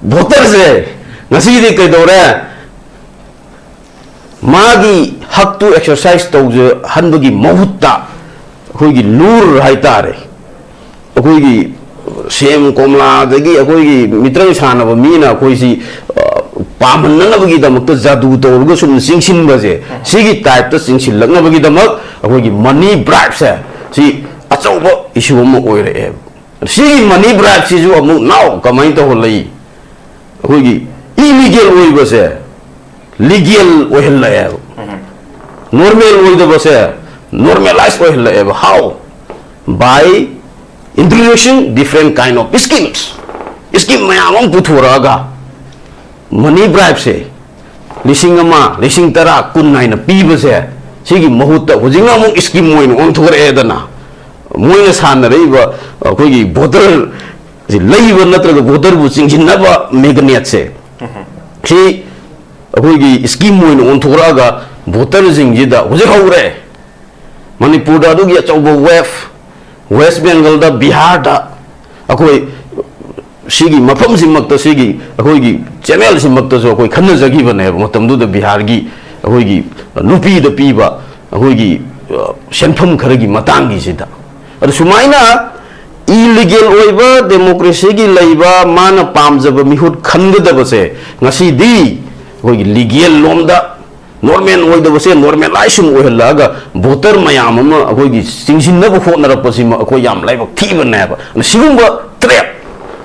ꯚꯣꯇꯔꯁꯦ, ꯉꯁꯤꯗꯤ ꯀꯩꯗꯧꯔꯦ? ꯃꯥꯒꯤ ꯍꯛꯇꯨ ꯑꯦꯛꯁꯔꯁꯥꯏꯁ ꯇꯧꯖꯍꯟꯕꯒꯤ ꯃꯍꯨꯠꯇ ꯑꯩꯈꯣꯏꯒꯤ ꯂꯨꯔ ꯍꯥꯏꯇꯥꯔꯦ, ꯑꯩꯈꯣꯏꯒꯤ ꯁꯦꯝ ꯀꯣꯝꯂꯥꯗꯒꯤ ꯑꯩꯈꯣꯏꯒꯤ ꯃꯤꯇ꯭ꯔꯪ ꯁꯥꯟꯅꯕ ꯃꯤꯅ ꯑꯩꯈꯣꯏꯁꯤ, ꯑ, ꯄꯥꯝꯍꯟꯅꯅꯕꯒꯤꯗꯃꯛꯇ ꯖꯥꯗꯨ ꯇꯧꯔꯒ ꯁꯨꯝ ꯆꯤꯡꯁꯤꯟꯕꯁꯦ, ꯁꯤꯒꯤ ꯇꯥꯏꯞꯇ ꯆꯤꯡꯁꯤꯜꯂꯛꯅꯕꯒꯤꯗꯃꯛ ꯑꯩꯈꯣꯏꯒꯤ ꯃꯅꯤ ꯕ꯭ꯔꯥꯏꯕꯁꯦ ꯁꯤ ꯑꯆꯧꯕ ꯏꯁꯨ ꯑꯃ ꯑꯣꯏꯔꯛꯑꯦꯕ꯫ ꯁꯤꯒꯤ ꯃꯅꯤ ꯕ꯭ꯔꯥꯏꯕꯁꯤꯁꯨ ꯑꯃꯨꯛ ꯅꯥꯎ ꯀꯃꯥꯏꯅ ꯇꯧꯍꯜꯂꯛꯏ? ꯑꯩꯈꯣꯏꯒꯤ ꯏꯂꯤꯒꯦꯜ ꯑꯣꯏꯕꯁꯦ ꯂꯤꯒꯦꯜ ꯑꯣꯏꯍꯜꯂꯛꯑꯦꯕ, ꯅꯣꯔꯃꯦꯜ ꯑꯣꯏꯗꯕꯁꯦ ꯅꯣꯔꯃꯦꯂꯥꯏꯁ ꯑꯣꯏꯍꯜꯂꯛꯑꯦꯕ꯫ How? By introducing different kind of schemes. Scheme ꯃꯌꯥꯝ ꯑꯃ ꯄꯨꯊꯣꯔꯛꯑꯒ ꯃꯅꯤ ꯕ꯭ꯔꯥꯏꯕꯁꯦ ꯂꯤꯁꯤꯡ ꯑꯃ, ꯂꯤꯁꯤꯡ ꯇꯔꯥ, ꯀꯨꯟ ꯍꯥꯏꯅ ꯄꯤꯕꯁꯦ, ꯁꯤꯒꯤ ꯃꯍꯨꯠꯇ ꯍꯧꯖꯤꯛꯅ ꯑꯃꯨꯛ ꯁ꯭ꯀꯤꯝ ꯑꯣꯏꯅ ꯑꯣꯟꯊꯣꯔꯛꯑꯦꯗꯅ꯫ ꯃꯣꯏꯅ ꯁꯥꯟꯅꯔꯛꯏꯕ ꯑꯩꯈꯣꯏꯒꯤ ꯚꯣꯇꯔ ꯁꯤ ꯂꯩꯕ ꯅꯠꯇ꯭ꯔꯒ ꯚꯣꯇꯔꯕꯨ ꯆꯤꯡꯁꯤꯟꯅꯕ ꯃꯦꯒꯅꯦꯠꯁꯦ, ꯁꯤ ꯑꯩꯈꯣꯏꯒꯤ ꯁ꯭ꯀꯤꯝ ꯑꯣꯏꯅ ꯑꯣꯟꯊꯣꯔꯛꯑꯒ ꯚꯣꯇꯔꯁꯤꯡꯁꯤꯗ ꯍꯧꯖꯤꯛ ꯍꯧꯔꯦ꯫ ꯃꯅꯤꯄꯨꯔꯗ ꯑꯗꯨꯒꯤ ꯑꯆꯧꯕ ꯋꯦꯐ, ꯋꯦꯁ ꯕꯦꯡꯒꯜꯗ, ꯕꯤꯍꯥꯔꯗ, ꯑꯩꯈꯣꯏ ꯁꯤꯒꯤ ꯃꯐꯝꯁꯤꯃꯛꯇ, ꯁꯤꯒꯤ ꯑꯩꯈꯣꯏꯒꯤ ꯆꯦꯅꯦꯜꯁꯤꯃꯛꯇꯁꯨ ꯑꯩꯈꯣꯏ ꯈꯟꯅꯖꯈꯤꯕꯅꯦꯕ꯫ ꯃꯇꯝꯗꯨꯗ ꯕꯤꯍꯥꯔꯒꯤ ꯑꯩꯈꯣꯏꯒꯤ ꯅꯨꯄꯤꯗ ꯄꯤꯕ ꯑꯩꯈꯣꯏꯒꯤ, ꯑ, ꯁꯦꯟꯐꯝ ꯈꯔꯒꯤ ꯃꯇꯥꯡꯒꯤꯁꯤꯗ꯫ ꯑꯗꯨ ꯁꯨꯃꯥꯏꯅ ꯏꯂꯤꯒꯦꯜ ꯑꯣꯏꯕ ꯗꯦꯃꯣꯀ꯭ꯔꯦꯁꯤꯒꯤ ꯂꯩꯕ ꯃꯥꯅ ꯄꯥꯝꯖꯕ ꯃꯤꯍꯨꯠ ꯈꯟꯒꯗꯕꯁꯦ ꯉꯁꯤꯗꯤ ꯑꯩꯈꯣꯏꯒꯤ ꯂꯤꯒꯦꯜ ꯂꯣꯝꯗ ꯅꯣꯔꯃꯦꯜ ꯑꯣꯏꯗꯕꯁꯦ ꯅꯣꯔꯃꯦꯂꯥꯏꯖ ꯁꯨꯝ ꯑꯣꯏꯍꯜꯂꯛꯑꯒ ꯚꯣꯇꯔ ꯃꯌꯥꯝ ꯑꯃ ꯑꯩꯈꯣꯏꯒꯤ ꯆꯤꯡꯁꯤꯟꯅꯕ ꯍꯣꯠꯅꯔꯛꯄꯁꯤꯃ ꯑꯩꯈꯣꯏ ꯌꯥꯝ ꯂꯥꯏꯕꯛ ꯊꯤꯕꯅꯦꯕ꯫ ꯑꯗꯨꯅ ꯁꯤꯒꯨꯝꯕ ꯇ꯭ꯔꯦꯞ,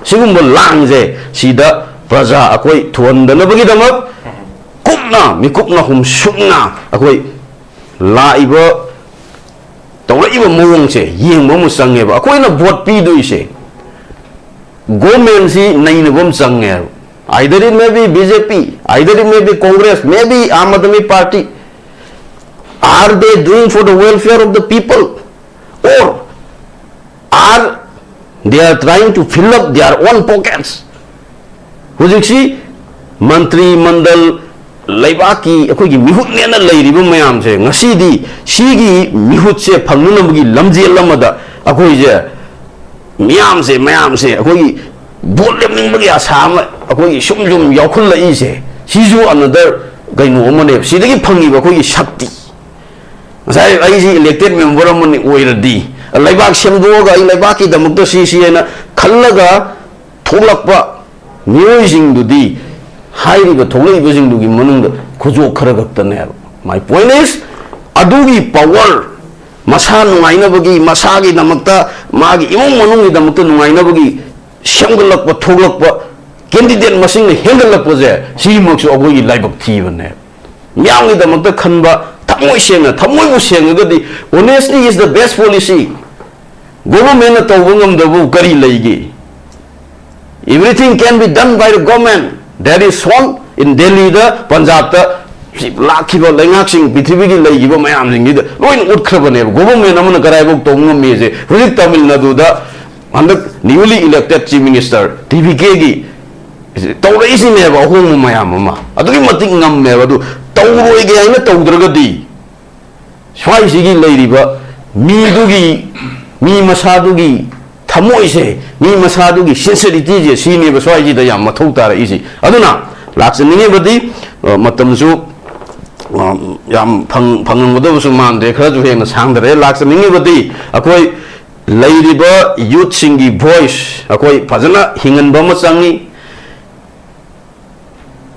ꯁꯤꯒꯨꯝꯕ ꯂꯥꯡꯁꯦ ꯁꯤꯗ ꯄ꯭ꯔꯖꯥ ꯑꯩꯈꯣꯏ ꯊꯨꯍꯟꯗꯅꯕꯒꯤꯗꯃꯛ ꯀꯨꯞꯅ, ꯃꯤꯀꯨꯞꯅ ꯍꯨꯝꯁꯨꯛꯅ ꯑꯩꯈꯣꯏ ꯂꯥꯛꯏꯕ ꯇꯧꯔꯛꯏꯕ ꯃꯑꯣꯡꯁꯦ ꯌꯦꯡꯕ ꯑꯃ ꯆꯪꯉꯦꯕ꯫ ꯑꯩꯈꯣꯏꯅ ꯚꯣꯠ ꯄꯤꯗꯣꯏꯁꯦ ꯒꯣꯔꯃꯦꯟꯁꯤ ꯅꯩꯅꯕ ꯑꯃ ꯆꯪꯉꯦꯕ꯫ Either it may be B J P, either it may be Congress, maybe Aam Aadmi Party. Are they doing for the welfare of the people? Or are they are trying to fill up their own pockets? ꯍꯧꯖꯤꯛꯁꯤ ꯃꯟꯇ꯭ꯔꯤ ꯃꯟꯗꯜ, ꯂꯩꯕꯥꯛꯀꯤ ꯑꯩꯈꯣꯏꯒꯤ ꯃꯤꯍꯨꯠꯅꯦꯅ ꯂꯩꯔꯤꯕ ꯃꯌꯥꯝꯁꯦ ꯉꯁꯤꯗꯤ ꯁꯤꯒꯤ ꯃꯤꯍꯨꯠꯁꯦ ꯐꯪꯅꯅꯕꯒꯤ ꯂꯝꯖꯦꯜ ꯑꯃꯗ ꯑꯩꯈꯣꯏꯁꯦ ꯃꯤꯌꯥꯝꯁꯦ, ꯃꯌꯥꯝꯁꯦ ꯑꯩꯈꯣꯏꯒꯤ ꯚꯣꯠ ꯂꯦꯞꯅꯤꯡꯕꯒꯤ ꯑꯁꯥ ꯑꯃ ꯑꯩꯈꯣꯏꯒꯤ ꯁꯨꯝ ꯁꯨꯝ ꯌꯥꯎꯈꯠꯂꯛꯏꯁꯦ, ꯁꯤꯁꯨ another ꯀꯩꯅꯣ ꯑꯃꯅꯦꯕ꯫ ꯁꯤꯗꯒꯤ ꯐꯪꯉꯤꯕ ꯑꯩꯈꯣꯏꯒꯤ ꯁꯛꯇꯤ, ꯉꯁꯥꯏ ꯑꯩꯁꯤ ꯏꯂꯦꯛꯇꯦꯠ ꯃꯦꯝꯕꯔ ꯑꯃꯅꯤ ꯑꯣꯏꯔꯗꯤ, ꯂꯩꯕꯥꯛ ꯁꯦꯝꯗꯣꯛꯑꯒ ꯑꯩ ꯂꯩꯕꯥꯛꯀꯤꯗꯃꯛꯇ ꯁꯤ ꯁꯤ ꯍꯥꯏꯅ ꯈꯜꯂꯒ ꯊꯣꯛꯂꯛꯄ ꯃꯤꯑꯣꯏꯁꯤꯡꯗꯨꯗꯤ ꯍꯥꯏꯔꯤꯕ ꯊꯣꯛꯂꯛꯏꯕꯁꯤꯡꯗꯨꯒꯤ ꯃꯅꯨꯡꯗ ꯈꯨꯖꯣꯛ ꯈꯔ ꯈꯛꯇꯅꯦꯕ꯫ My point is, ꯑꯗꯨꯒꯤ ꯄꯋꯥꯔ, ꯃꯁꯥ ꯅꯨꯡꯉꯥꯏꯅꯕꯒꯤ, ꯃꯁꯥꯒꯤꯗꯃꯛꯇ, ꯃꯥꯒꯤ ꯏꯃꯨꯡ ꯃꯅꯨꯡꯒꯤꯗꯃꯛꯇ ꯅꯨꯡꯉꯥꯏꯅꯕꯒꯤ ꯁꯦꯝꯒꯠꯂꯛꯄ, ꯊꯣꯛꯂꯛꯄ ꯀꯦꯟꯗꯤꯗꯦꯠ ꯃꯁꯤꯡꯅ ꯍꯦꯟꯒꯠꯂꯛꯄꯁꯦ, ꯁꯤꯃꯛꯁꯨ ꯑꯩꯈꯣꯏꯒꯤ ꯂꯥꯏꯕꯛ ꯊꯤꯕꯅꯦ꯫ ꯃꯤꯌꯥꯝꯒꯤꯗꯃꯛꯇ ꯈꯟꯕ, ꯊꯃꯣꯏ ꯁꯦꯡꯅ, ꯊꯃꯣꯏꯕꯨ ꯁꯦꯡꯉꯒꯗꯤ, honesty is the best policy꯫ ꯒꯣꯚꯔꯟꯃꯦꯟꯅ ꯇꯧꯕ ꯉꯝꯗꯕꯕꯨ ꯀꯔꯤ ꯂꯩꯒꯦ? Everything can be done by the government. That is shown in ꯗꯦꯜꯂꯤꯗ, ꯄꯟꯖꯥꯕꯇ ꯂꯥꯛꯈꯤꯕ ꯂꯩꯉꯥꯛꯁꯤꯡ, ꯄ꯭ꯔꯤꯊꯤꯕꯤꯒꯤ ꯂꯩꯈꯤꯕ ꯃꯌꯥꯝꯁꯤꯡꯁꯤꯗ ꯂꯣꯏꯅ ꯎꯠꯈ꯭ꯔꯕꯅꯦꯕ꯫ ꯒꯣꯚꯔꯟꯃꯦꯟ ꯑꯃꯅ ꯀꯗꯥꯏꯐꯥꯎ ꯇꯧꯕ ꯉꯝꯃꯤꯁꯦ꯫ ꯍꯧꯖꯤꯛ ꯇꯥꯃꯤꯜ ꯅꯥꯗꯨꯗ ꯍꯟꯗꯛ newly elected Chief Minister T B K ꯒꯤ ꯇꯧꯔꯛꯏꯁꯤꯅꯦꯕ ꯑꯍꯣꯡꯕ ꯃꯌꯥꯝ ꯑꯃ꯫ ꯑꯗꯨꯛꯀꯤ ꯃꯇꯤꯛ ꯉꯝꯃꯦꯕ꯫ ꯑꯗꯨ ꯇꯧꯔꯣꯏꯒꯦ ꯍꯥꯏꯅ ꯇꯧꯗ꯭ꯔꯒꯗꯤ ꯁ꯭ꯋꯥꯏꯁꯤꯒꯤ ꯂꯩꯔꯤꯕ ꯃꯤꯗꯨꯒꯤ, ꯃꯤ ꯃꯁꯥꯗꯨꯒꯤ ꯊꯃꯣꯏꯁꯦ, ꯃꯤ ꯃꯁꯥꯗꯨꯒꯤ sincerity ꯁꯦ, ꯁꯤꯅꯦꯕ ꯁ꯭ꯋꯥꯏꯁꯤꯗ ꯌꯥꯝ ꯃꯊꯧ ꯇꯥꯔꯛꯏꯁꯦ꯫ ꯑꯗꯨꯅ ꯂꯥꯛꯆꯅꯤꯡꯉꯤꯕꯗꯤ, ꯑ, ꯃꯇꯝꯁꯨ, ꯑ, ꯌꯥꯝ ꯐꯪ-, ꯐꯪꯉꯝꯒꯗꯕꯁꯨ ꯃꯥꯟꯗ꯭ꯔꯦ, ꯈꯔꯁꯨ ꯍꯦꯟꯅ ꯁꯥꯡꯗꯔꯦ꯫ ꯂꯥꯛꯆꯅꯤꯡꯉꯤꯕꯗꯤ ꯑꯩꯈꯣꯏ ꯂꯩꯔꯤꯕ youth ꯁꯤꯡꯒꯤ voice ꯑꯩꯈꯣꯏ ꯐꯖꯅ ꯍꯤꯡꯍꯟꯕ ꯑꯃ ꯆꯪꯉꯤ꯫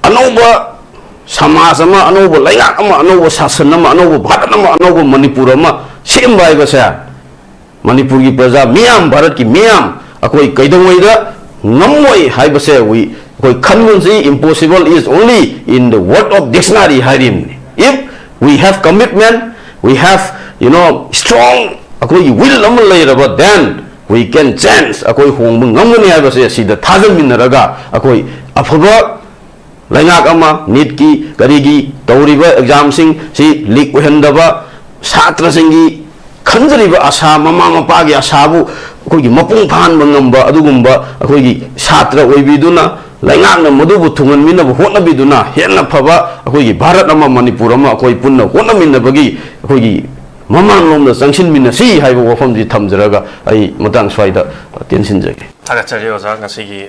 ꯑꯅꯧꯕ ꯁꯃꯥꯖ ꯑꯃ, ꯑꯅꯧꯕ ꯂꯩꯉꯥꯛ ꯑꯃ, ꯑꯅꯧꯕ ꯁꯥꯁꯟ ꯑꯃ, ꯑꯅꯧꯕ ꯚꯥꯔꯠ ꯑꯃ, ꯑꯅꯧꯕ ꯃꯅꯤꯄꯨꯔ ꯑꯃ ꯁꯦꯝꯕ ꯍꯥꯏꯕꯁꯦ ꯃꯅꯤꯄꯨꯔꯒꯤ ꯄ꯭ꯔꯖꯥ ꯃꯤꯌꯥꯝ, ꯚꯥꯔꯠꯀꯤ ꯃꯤꯌꯥꯝ ꯑꯩꯈꯣꯏ ꯀꯩꯗꯧꯉꯩꯗ ꯉꯝꯃꯣꯏ ꯍꯥꯏꯕꯁꯦ we, ꯑꯩꯈꯣꯏ ꯈꯟꯕꯁꯤ impossible is only in the word of dictionary ꯍꯥꯏꯔꯤꯕꯅꯤ꯫ If we have commitment, we have, you know, strong ꯑꯩꯈꯣꯏꯒꯤ will ꯑꯃ ꯂꯩꯔꯕ, then we can change, ꯑꯩꯈꯣꯏ ꯍꯣꯡꯕ ꯉꯝꯒꯅꯤ ꯍꯥꯏꯕꯁꯦ ꯁꯤꯗ ꯊꯥꯖꯃꯤꯟꯅꯔꯒ ꯑꯩꯈꯣꯏ ꯑꯐꯕ ꯂꯩꯉꯥꯛ ꯑꯃ, NEET ꯀꯤ ꯀꯔꯤꯒꯤ ꯇꯧꯔꯤꯕ exam ꯁꯤꯡ ꯁꯤ leak ꯑꯣꯏꯍꯟꯗꯕ, ꯁꯥꯇ꯭ꯔꯁꯤꯡꯒꯤ ꯈꯟꯖꯔꯤꯕ ꯑꯁꯥ, ꯃꯃꯥ ꯃꯄꯥꯒꯤ ꯑꯁꯥꯕꯨ ꯑꯩꯈꯣꯏꯒꯤ ꯃꯄꯨꯡ ꯐꯥꯍꯟꯕ ꯉꯝꯕ ꯑꯗꯨꯒꯨꯝꯕ ꯑꯩꯈꯣꯏꯒꯤ ꯁꯥꯇ꯭ꯔ ꯑꯣꯏꯕꯤꯗꯨꯅ ꯂꯩꯉꯥꯛꯅ ꯃꯗꯨꯕꯨ ꯊꯨꯡꯍꯟꯃꯤꯟꯅꯕ ꯍꯣꯠꯅꯕꯤꯗꯨꯅ ꯍꯦꯟꯅ ꯐꯕ ꯑꯩꯈꯣꯏꯒꯤ ꯚꯥꯔꯠ ꯑꯃ, ꯃꯅꯤꯄꯨꯔ ꯑꯃ ꯑꯩꯈꯣꯏ ꯄꯨꯟꯅ ꯍꯣꯠꯅꯃꯤꯟꯅꯕꯒꯤ ꯑꯩꯈꯣꯏꯒꯤ ꯃꯃꯥꯡꯂꯣꯝꯗ ꯆꯪꯁꯤꯟꯃꯤꯟꯅꯁꯤ ꯍꯥꯏꯕ ꯋꯥꯐꯝꯁꯤ ꯊꯝꯖꯔꯒ ꯑꯩ ꯃꯇꯥꯡ ꯁ꯭ꯋꯥꯏꯗ ꯇꯦꯟꯁꯤꯟꯖꯒꯦ꯫ ꯊꯥꯒꯠꯆꯔꯤ ꯑꯣꯖꯥ, ꯉꯁꯤꯒꯤ